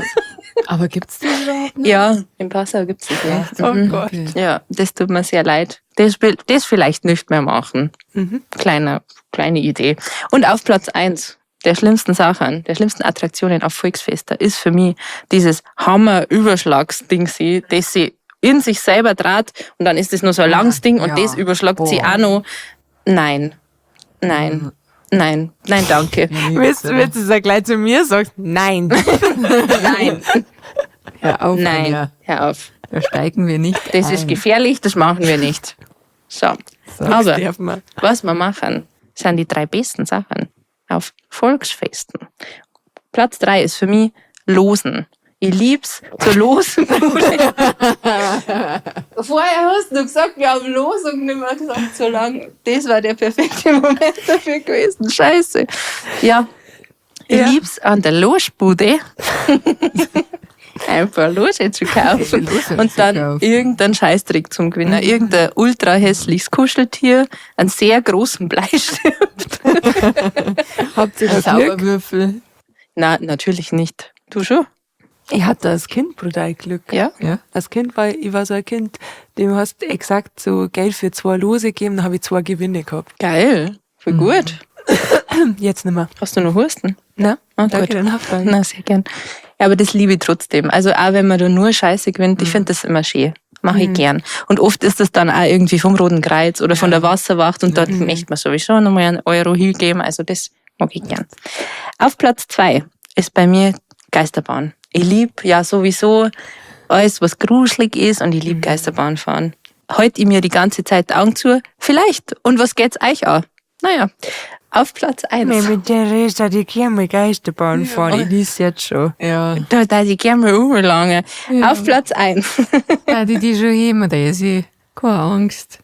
Aber gibt's das überhaupt noch? Ja, in Passau gibt's das ja. Oh Mhm. Gott. Okay. Ja, das tut mir sehr leid. Das vielleicht nicht mehr machen. Kleine Idee. Und auf Platz 1 der schlimmsten Sachen, der schlimmsten Attraktionen auf Volksfesten ist für mich dieses Hammer-Überschlagsding, das sie in sich selber draht und dann ist das nur so ein langes Ding und ja. das überschlagt sie Boah. auch noch. Nein. Nein. Nein. Nein, danke. Willst du es ja gleich zu mir sagst? Nein. Nein. Hör auf, Nein. Anja. Hör auf. Da steigen wir nicht Das ein. ist gefährlich, das machen wir nicht. So. Aber Darf man. was wir machen, sind die drei besten Sachen auf Volksfesten. Platz 3 ist für mich Losen. Ich lieb's zur Losen. Vorher hast du gesagt, wir haben Losung nicht mehr gesagt so lange. Das war der perfekte Moment dafür gewesen. Scheiße. Ja. Ich Ja. lieb's an der Losbude ein paar Lose zu kaufen Lose und zu dann kaufen. irgendeinen Scheißtrick zum Gewinner. Irgendein ultra hässliches Kuscheltier, einen sehr großen Bleistift. Habt ihr da Glück? Zauberwürfel. Na, natürlich nicht. Du schon? Ich hatte als Kind brutal Glück. Ja? Ja. Als Kind war ich war so ein Kind, dem hast du exakt so Geld für 2 Lose gegeben, dann habe ich 2 Gewinne gehabt. Geil. Voll gut. Jetzt nicht mehr. Hast du noch Husten? Na, Oh, danke gut. der Nachfrage. Na, sehr gern. Ja, aber das liebe ich trotzdem. Also auch wenn man da nur Scheiße gewinnt, ich finde das immer schön. Mache ich gern. Und oft ist das dann auch irgendwie vom Roten Kreuz oder von der Wasserwacht und dort möchte man sowieso nochmal einen Euro hingeben. Also das mag ich gern. Auf Platz 2 ist bei mir Geisterbahn. Ich lieb ja sowieso alles, was gruselig ist und ich lieb Geisterbahn fahren. Halt ich mir die ganze Zeit die Augen zu? Vielleicht. Und was geht's euch an? Naja. Auf Platz 1. Mit Theresa, die gern mal Geisterbahn fahren. Ich lies jetzt schon. Ja. Da da ich gern mal umlange. Ja. Auf Platz 1. Ja, die schon immer, Resi. Keine Angst.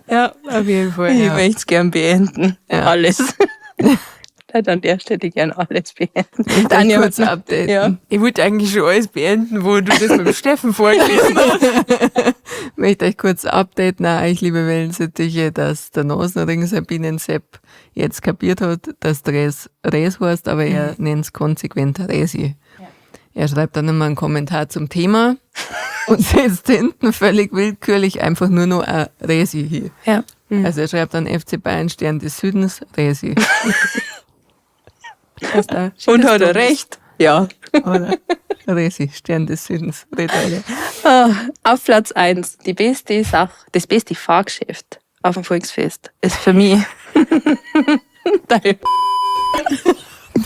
Ja, auf jeden Fall. Ich möchte es gern beenden. Ja. Alles. Dann an der Stelle gern alles beenden. Tanja kurz hat noch- updaten. Ja. Ich wollte eigentlich schon alles beenden, wo du das mit dem Steffen vorgelesen hast. Möchte euch kurz updaten, auch euch, liebe Wellensittiche, dass der Nasenring Sabinen Sepp jetzt kapiert hat, dass Dres Res heißt, aber er nennt's konsequent Resi. Er schreibt dann immer einen Kommentar zum Thema und setzt hinten völlig willkürlich einfach nur noch ein Resi hin. Ja. Also er schreibt dann FC Bayern Stern des Südens Resi. Und hat er recht? Ja. Oder Resi, Stern des Südens. Red weiter. Ah, auf Platz 1, die beste Sache, das beste Fahrgeschäft auf dem Volksfest ist für mich. Dein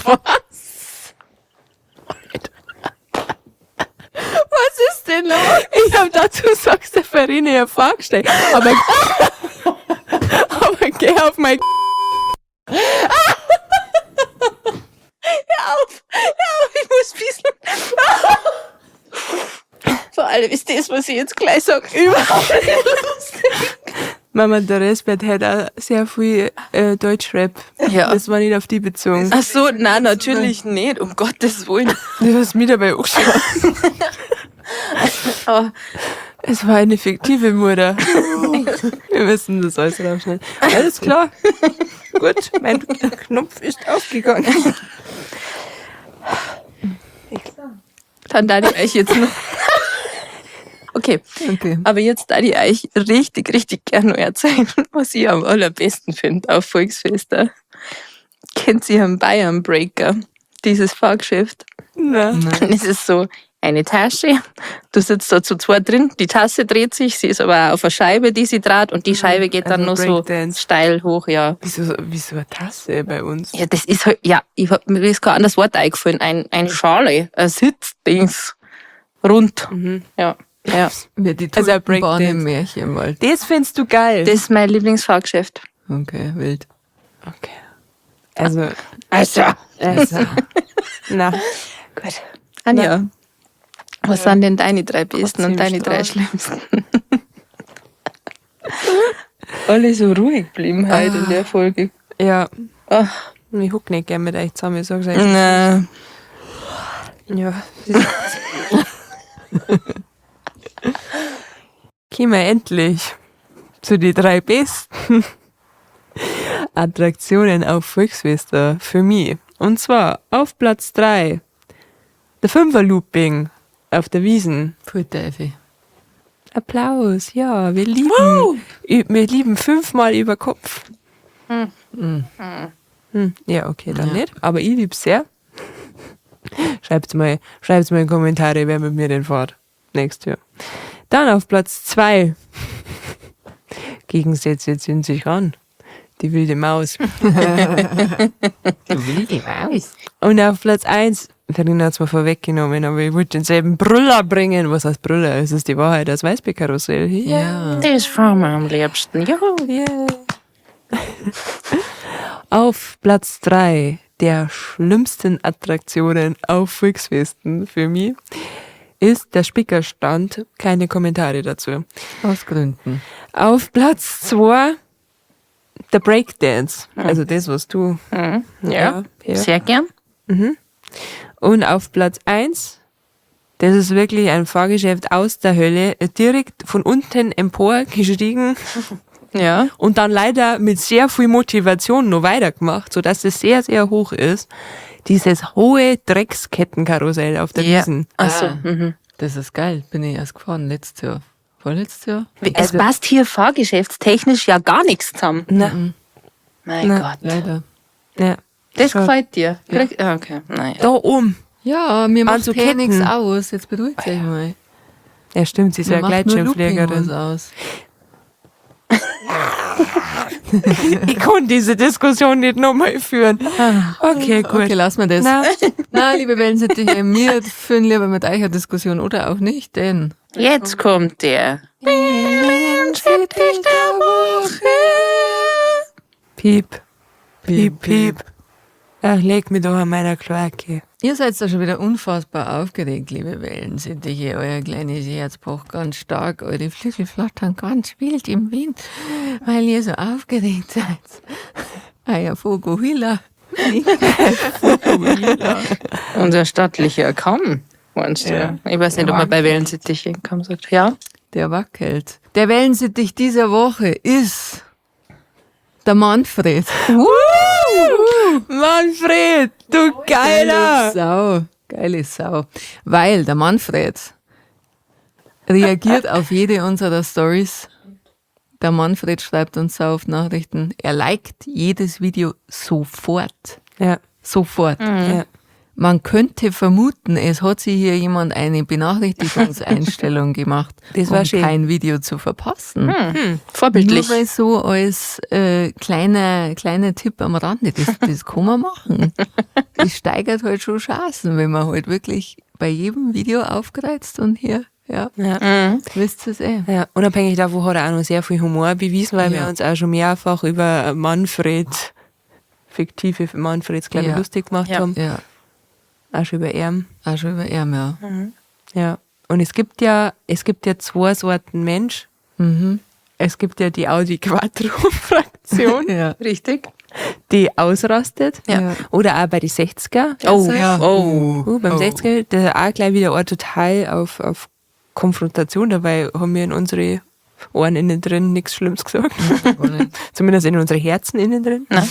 Was? Was ist denn los? Ich hab dazu sagst der Verena ja vorgestellt. Aber, aber geh auf mein Auf! Hör auf, ich muss bisschen. Vor allem ist das, was ich jetzt gleich sage, überhaupt nicht lustig. Mama, der Respekt hat auch sehr viel Deutschrap. Ja. Das war nicht auf die bezogen. Ach so, nein, natürlich nicht, um Gottes Willen. Du hast mich dabei angeschaut. Oh, Es war eine fiktive Mutter. Wir müssen das alles rausschneiden. Alles klar. Gut, mein Knopf ist aufgegangen. dann da ich euch jetzt noch. Okay, Okay. aber jetzt da ich euch richtig, richtig gerne noch erzählen, was ich am allerbesten finde auf Volksfeste. Kennt ihr einen Bayern Breaker? Dieses Fahrgeschäft. Na. Es ist so eine Tasche. Du sitzt da zu zweit drin, die Tasse dreht sich, sie ist aber auch auf einer Scheibe, die sie dreht und die Scheibe geht dann Also noch so Breakdance. steil hoch, ja. Wieso eine Tasse bei uns? Ja, das ist halt, ja, ich hab, mir ist kein anderes Wort eingefallen. Eine Schale, ein Sitzdings. Rund. Ja, ja. Mir die Also ein Tulpenbahn Breakdance. im Märchenwald. Das findest du geil. Das ist mein Lieblingsfahrgeschäft. Okay, wild. Okay. Also, Also. also. Na, Gut. Anja, was sind denn deine drei besten und im deine drei Strahl. schlimmsten? Alle so ruhig geblieben heute in der Folge. ja. Ach, Ich huck nicht gern mit euch zusammen, ich sag's euch. na. Ja. Kommen wir endlich zu die drei besten Attraktionen auf Volksfeste für mich. Und zwar auf Platz 3 der Fünfer-Looping auf der Wiesn. Pfui Teufel. Applaus, ja, wir lieben, wir lieben fünfmal über Kopf. Hm. Ja, okay, dann Ja. nicht. Aber ich lieb's sehr. Schreibt's mal in Kommentare, wer mit mir denn fährt. Nächstes Jahr. Dann auf Platz 2. Gegensätze ziehen sich an. Die wilde Maus. Die wilde Maus. Und auf Platz 1, Verena hat's mir vorweggenommen, aber ich wollte denselben Brüller bringen. Was heißt Brüller? Es ist die Wahrheit, das Weißbierkarussell. Ja. Das fahren wir am liebsten. Juhu. Yeah. Auf Platz 3 der schlimmsten Attraktionen auf Volksfesten für mich ist der Spickerstand. Keine Kommentare dazu. Aus Gründen. Auf Platz 2 der Breakdance. Also das, was du. Mhm. Ja. ja. Sehr gern. Und auf Platz 1, das ist wirklich ein Fahrgeschäft aus der Hölle, direkt von unten empor gestiegen. Ja. Und dann leider mit sehr viel Motivation noch weitergemacht, sodass es sehr, sehr hoch ist. Dieses hohe Dreckskettenkarussell auf der Ja. Wiesn. Ach so. Ah. Mhm. Das ist geil. Bin ich erst gefahren letztes Jahr. Vorletztes Jahr? Es passt hier fahrgeschäftstechnisch ja gar nichts zusammen. Na, Mein Na. Gott. Leider. ja. Das Schon. gefällt dir. Ah, Okay. Naja. Da oben. Ja, mir macht An so ja Ketten. nichts aus. Jetzt beruhigt euch mal. Ja, stimmt, sie ist Mir ja macht nur Looping Gleitschirmfliegerin. was aus. Ich konnte diese Diskussion nicht nochmal führen. Okay, gut. Okay, lassen wir das. Na, Na, liebe Wellensittiche, wir führen lieber mit euch eine Diskussion oder auch nicht, denn Jetzt kommt der. Wellensittich der Woche. Piep, piep, piep. Ach, leg mich doch an meiner Kloake. Ihr seid da schon wieder unfassbar aufgeregt, liebe Wellensittiche. Euer kleines Herz pocht ganz stark, eure Flügel flattern ganz wild im Wind, weil ihr so aufgeregt seid. Euer Vogelhüller. Unser stattlicher Kamm, meinst du? Ja. Ich weiß nicht, ob man bei Wellensittichen Kamm sagt. Ja. Der wackelt. Der Wellensittich dieser Woche ist der Manfred. Manfred, du Geile Geiler! Sau. Geile Sau. Weil der Manfred reagiert auf jede unserer Stories. Der Manfred schreibt uns sau oft Nachrichten. Er liked jedes Video sofort. Ja, Sofort. ja. Man könnte vermuten, es hat sich hier jemand eine Benachrichtigungseinstellung gemacht, Das war um schön. kein Video zu verpassen. Vorbildlich. Nur weil so als kleiner Tipp am Rande, das kann man machen. Das steigert halt schon Chancen, wenn man halt wirklich bei jedem Video aufkreuzt und hier, ja, Ja. wisst ihr es eh. Ja, unabhängig davon hat er auch noch sehr viel Humor bewiesen, weil Ja. wir uns auch schon mehrfach über Manfred, fiktive Manfreds, glaube ich, Ja. lustig gemacht Ja. haben. Ja, Auch schon über ihn. auch schon über ihn, ja. Ja. Und es gibt ja zwei Sorten Mensch. Mhm. Es gibt ja die Audi Quattro-Fraktion, Ja. Richtig. die ausrastet. Ja. Oder auch bei den 60er. Oh, Ja. oh. Beim Oh. 60er, da ist auch gleich wieder ein total auf Konfrontation. Dabei haben wir in unsere Ohren innen drin nichts Schlimmes gesagt. Gar nicht. Zumindest in unsere Herzen innen drin. Na.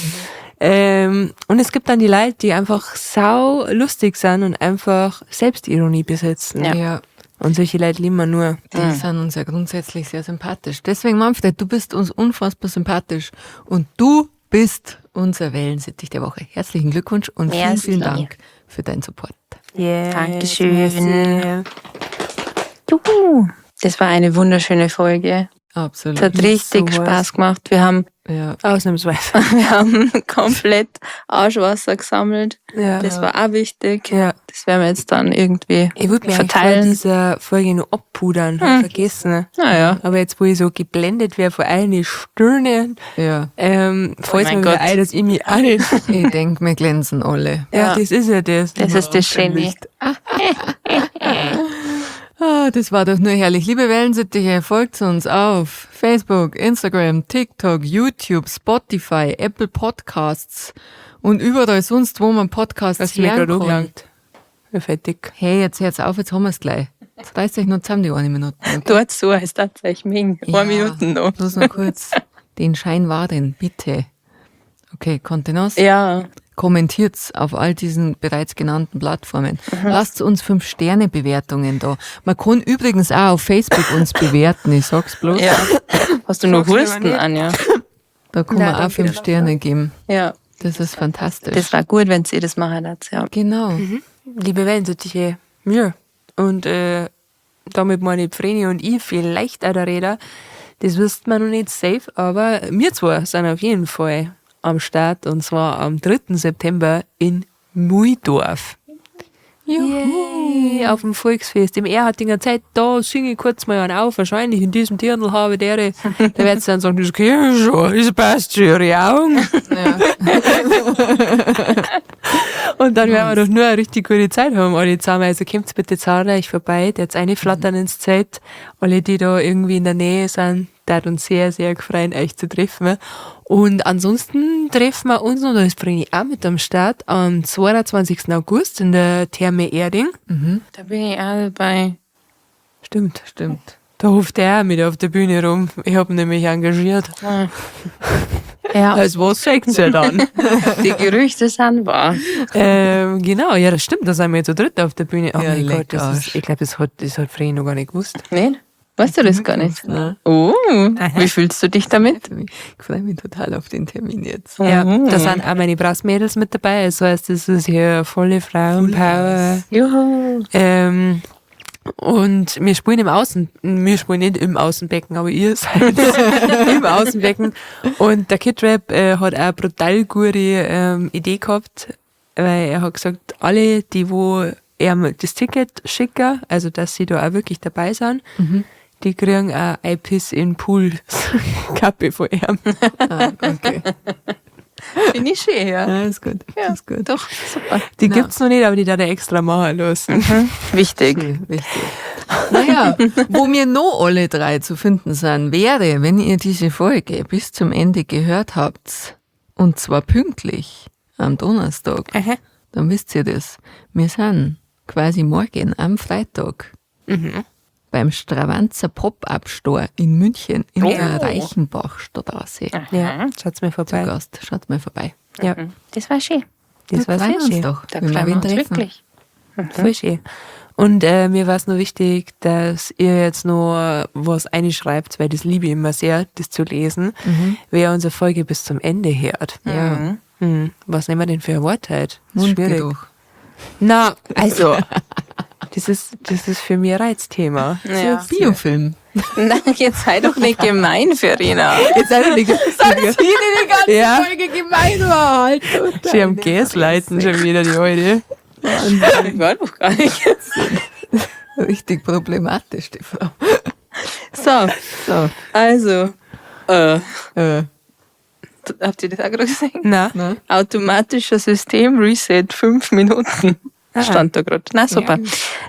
Und es gibt dann die Leute, die einfach sau lustig sind und einfach Selbstironie besitzen. Ja. Ja. Und solche Leute lieben wir nur. Die sind uns ja grundsätzlich sehr sympathisch. Deswegen, Manfred, du bist uns unfassbar sympathisch und du bist unser Wellensittich der Woche. Herzlichen Glückwunsch und vielen, Merci. vielen Dank für deinen Support. Yes, Dankeschön. merci. Juhu. Das war eine wunderschöne Folge. Absolut. Es hat richtig So was. Spaß gemacht. Wir haben, Ja. Ausnahmsweise. wir haben komplett Arschwasser gesammelt. Ja. Das war auch wichtig. ja. Das werden wir jetzt dann irgendwie Ich würde mir eigentlich vor verteilen. dieser Folge noch abpudern, hab vergessen. Naja. Aber jetzt, wo ich so geblendet werde vor allen Stirnen, Ja. fällt mein mir wieder Gott. ein, dass ich mich auch nicht. Ich denke, wir glänzen alle. Ja, Ja. das ist ja das. Das ist das Schöne. Ah, das war doch nur herrlich. Liebe Wellensittiche, folgt uns auf Facebook, Instagram, TikTok, YouTube, Spotify, Apple Podcasts und überall sonst, wo man Podcasts Hast du mir hören gerade kann. angelangt. Ja, fertig. Hey, jetzt hört's auf, jetzt haben wir's gleich. Jetzt reißt euch nur zusammen die eine Minute. Okay? Dort so, ist tatsächlich Ming. Ja. Eine Minute noch. Bloß noch kurz den Schein wahren, bitte. Okay, Kontenance. Ja. Kommentiert's auf all diesen bereits genannten Plattformen. Lasst uns 5-Sterne-Bewertungen da. Man kann übrigens auch auf Facebook uns bewerten, ich sag's bloß. Ja. Hast du nur Sag's lieber Husten, nicht. Anja? Da kann Nein, man auch danke, 5 danke. Sterne geben. Ja. Das ist fantastisch. Das war gut, wenn sie das machen hat, ja. genau. Liebe Wellensittiche, mir und damit meine Vreni und ich vielleicht auch der Räder, das wisst man noch nicht safe, aber wir zwei sind auf jeden Fall am Start und zwar am 3. September in Muidorf. Juhu. Yay, auf dem Volksfest im Erhartinger Zeit, da singe ich kurz mal einen auf, wahrscheinlich in diesem Dirndl habe dere. Da werdet ihr dann sagen, das geht schon, das passt schon, ihre Augen. Ja. Und dann werden wir doch nur eine richtig gute Zeit haben, alle zusammen. Also kommt bitte zahlreich vorbei, der jetzt eine flattern ins Zelt. Alle, die da irgendwie in der Nähe sind, da hat uns sehr, sehr gefreut, euch zu treffen. Und ansonsten treffen wir uns, und da ist Vreni auch mit am Start, am 22. August in der Therme Erding. Da bin ich auch dabei. Stimmt. Stimmt. Da ruft er auch mit auf der Bühne rum. Ich hab ihn nämlich engagiert. Ah. Ja, Also was sagt's ja dann? die Gerüchte sind wahr. Genau, ja, das stimmt, da sind wir zu dritt auf der Bühne. Oh Ja, mein Gott, das leck ist, ich glaube, das hat Vreni noch gar nicht gewusst. Nee? Weißt du das gar nicht? Ne? Oh, wie fühlst du dich damit? Ich freue mich total auf den Termin jetzt. Ja, Mhm. da sind auch meine Brassmädels mit dabei. Das heißt, das ist hier volle Frauenpower. Juhu. Und wir spielen im Außen, wir spielen nicht im Außenbecken, aber ihr seid im Außenbecken. Und der Kid Rap hat auch eine brutal gute Idee gehabt, weil er hat gesagt, alle, die wo ihm das Ticket schicken, also dass sie da auch wirklich dabei sind, die kriegen auch ein Piss in Pool Kappe von ihm. Ah, okay. Finde ich schön, ja. Ja, ist gut. Ja, Ist gut. Doch, super. Die Na. gibt's noch nicht, aber die da extra machen lassen. Wichtig. Schön, wichtig. Naja, wo wir noch alle drei zu finden sind, wäre, wenn ihr diese Folge bis zum Ende gehört habt, und zwar pünktlich am Donnerstag, Aha. dann wisst ihr das. Wir sind quasi morgen am Freitag beim Stravanzer Pop-Up Store in München in Oh. der Reichenbachstraße Ja, schaut's mir zu vorbei. Gast. Schaut mal vorbei. Ja, Das war schön. das Da war freuen sehr wir uns schön. doch, Da wenn wir freuen wir wen uns treffen. wirklich. Voll schön. Und mir war es nur wichtig, dass ihr jetzt noch was einschreibt, weil das liebe ich immer sehr, das zu lesen, wer unsere Folge bis zum Ende hört. Ja. Was nehmen wir denn für ein Wort heute? Das ist schwierig. Mundgeruch. Na, also, das ist für mich ein Reizthema. Ja. Biofilm. Nein, jetzt sei doch nicht gemein, Verena. Jetzt sei doch nicht Die, die ganze Ja. Folge gemein war. Halt. Sie am Gaslighten schon wieder, die Alte. Ich war doch gar nicht. Richtig problematisch, die Frau. So, So, also, habt ihr das auch gerade gesehen? Na, ne? Automatischer System-Reset, 5 Minuten. Stand da gerade. Na super.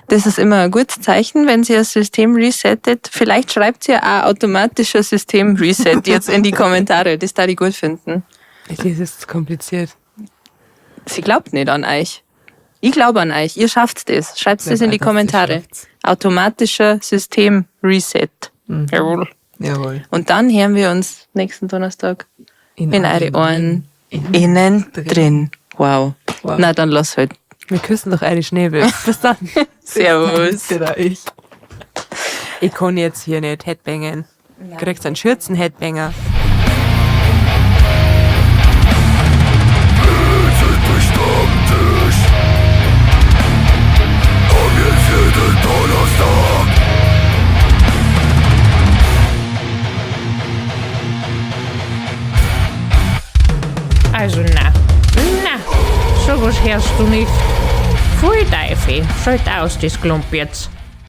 Das ist immer ein gutes Zeichen, wenn sie das System resettet. Vielleicht schreibt sie ja auch automatischer System-Reset jetzt in die Kommentare. Das darf ich gut finden. das ist kompliziert. Sie glaubt nicht an euch. Ich glaube an euch. Ihr schafft das. Schreibt es in die Dass ihr Kommentare. schafft's. Automatischer System-Reset. Jawohl. Jawohl. Und dann hören wir uns nächsten Donnerstag in eure Ohren. Innen drin. Wow. Wow. Na, dann lass halt. Wir küssen doch eure Schnäbel. Bis dann. Servus. Genau, ich. Ich kann jetzt hier nicht Headbangen. Kriegst einen Schürzen-Headbanger. Also na, na, sowas hörst du nicht. Pfui Teufel, schalt aus das Klump jetzt.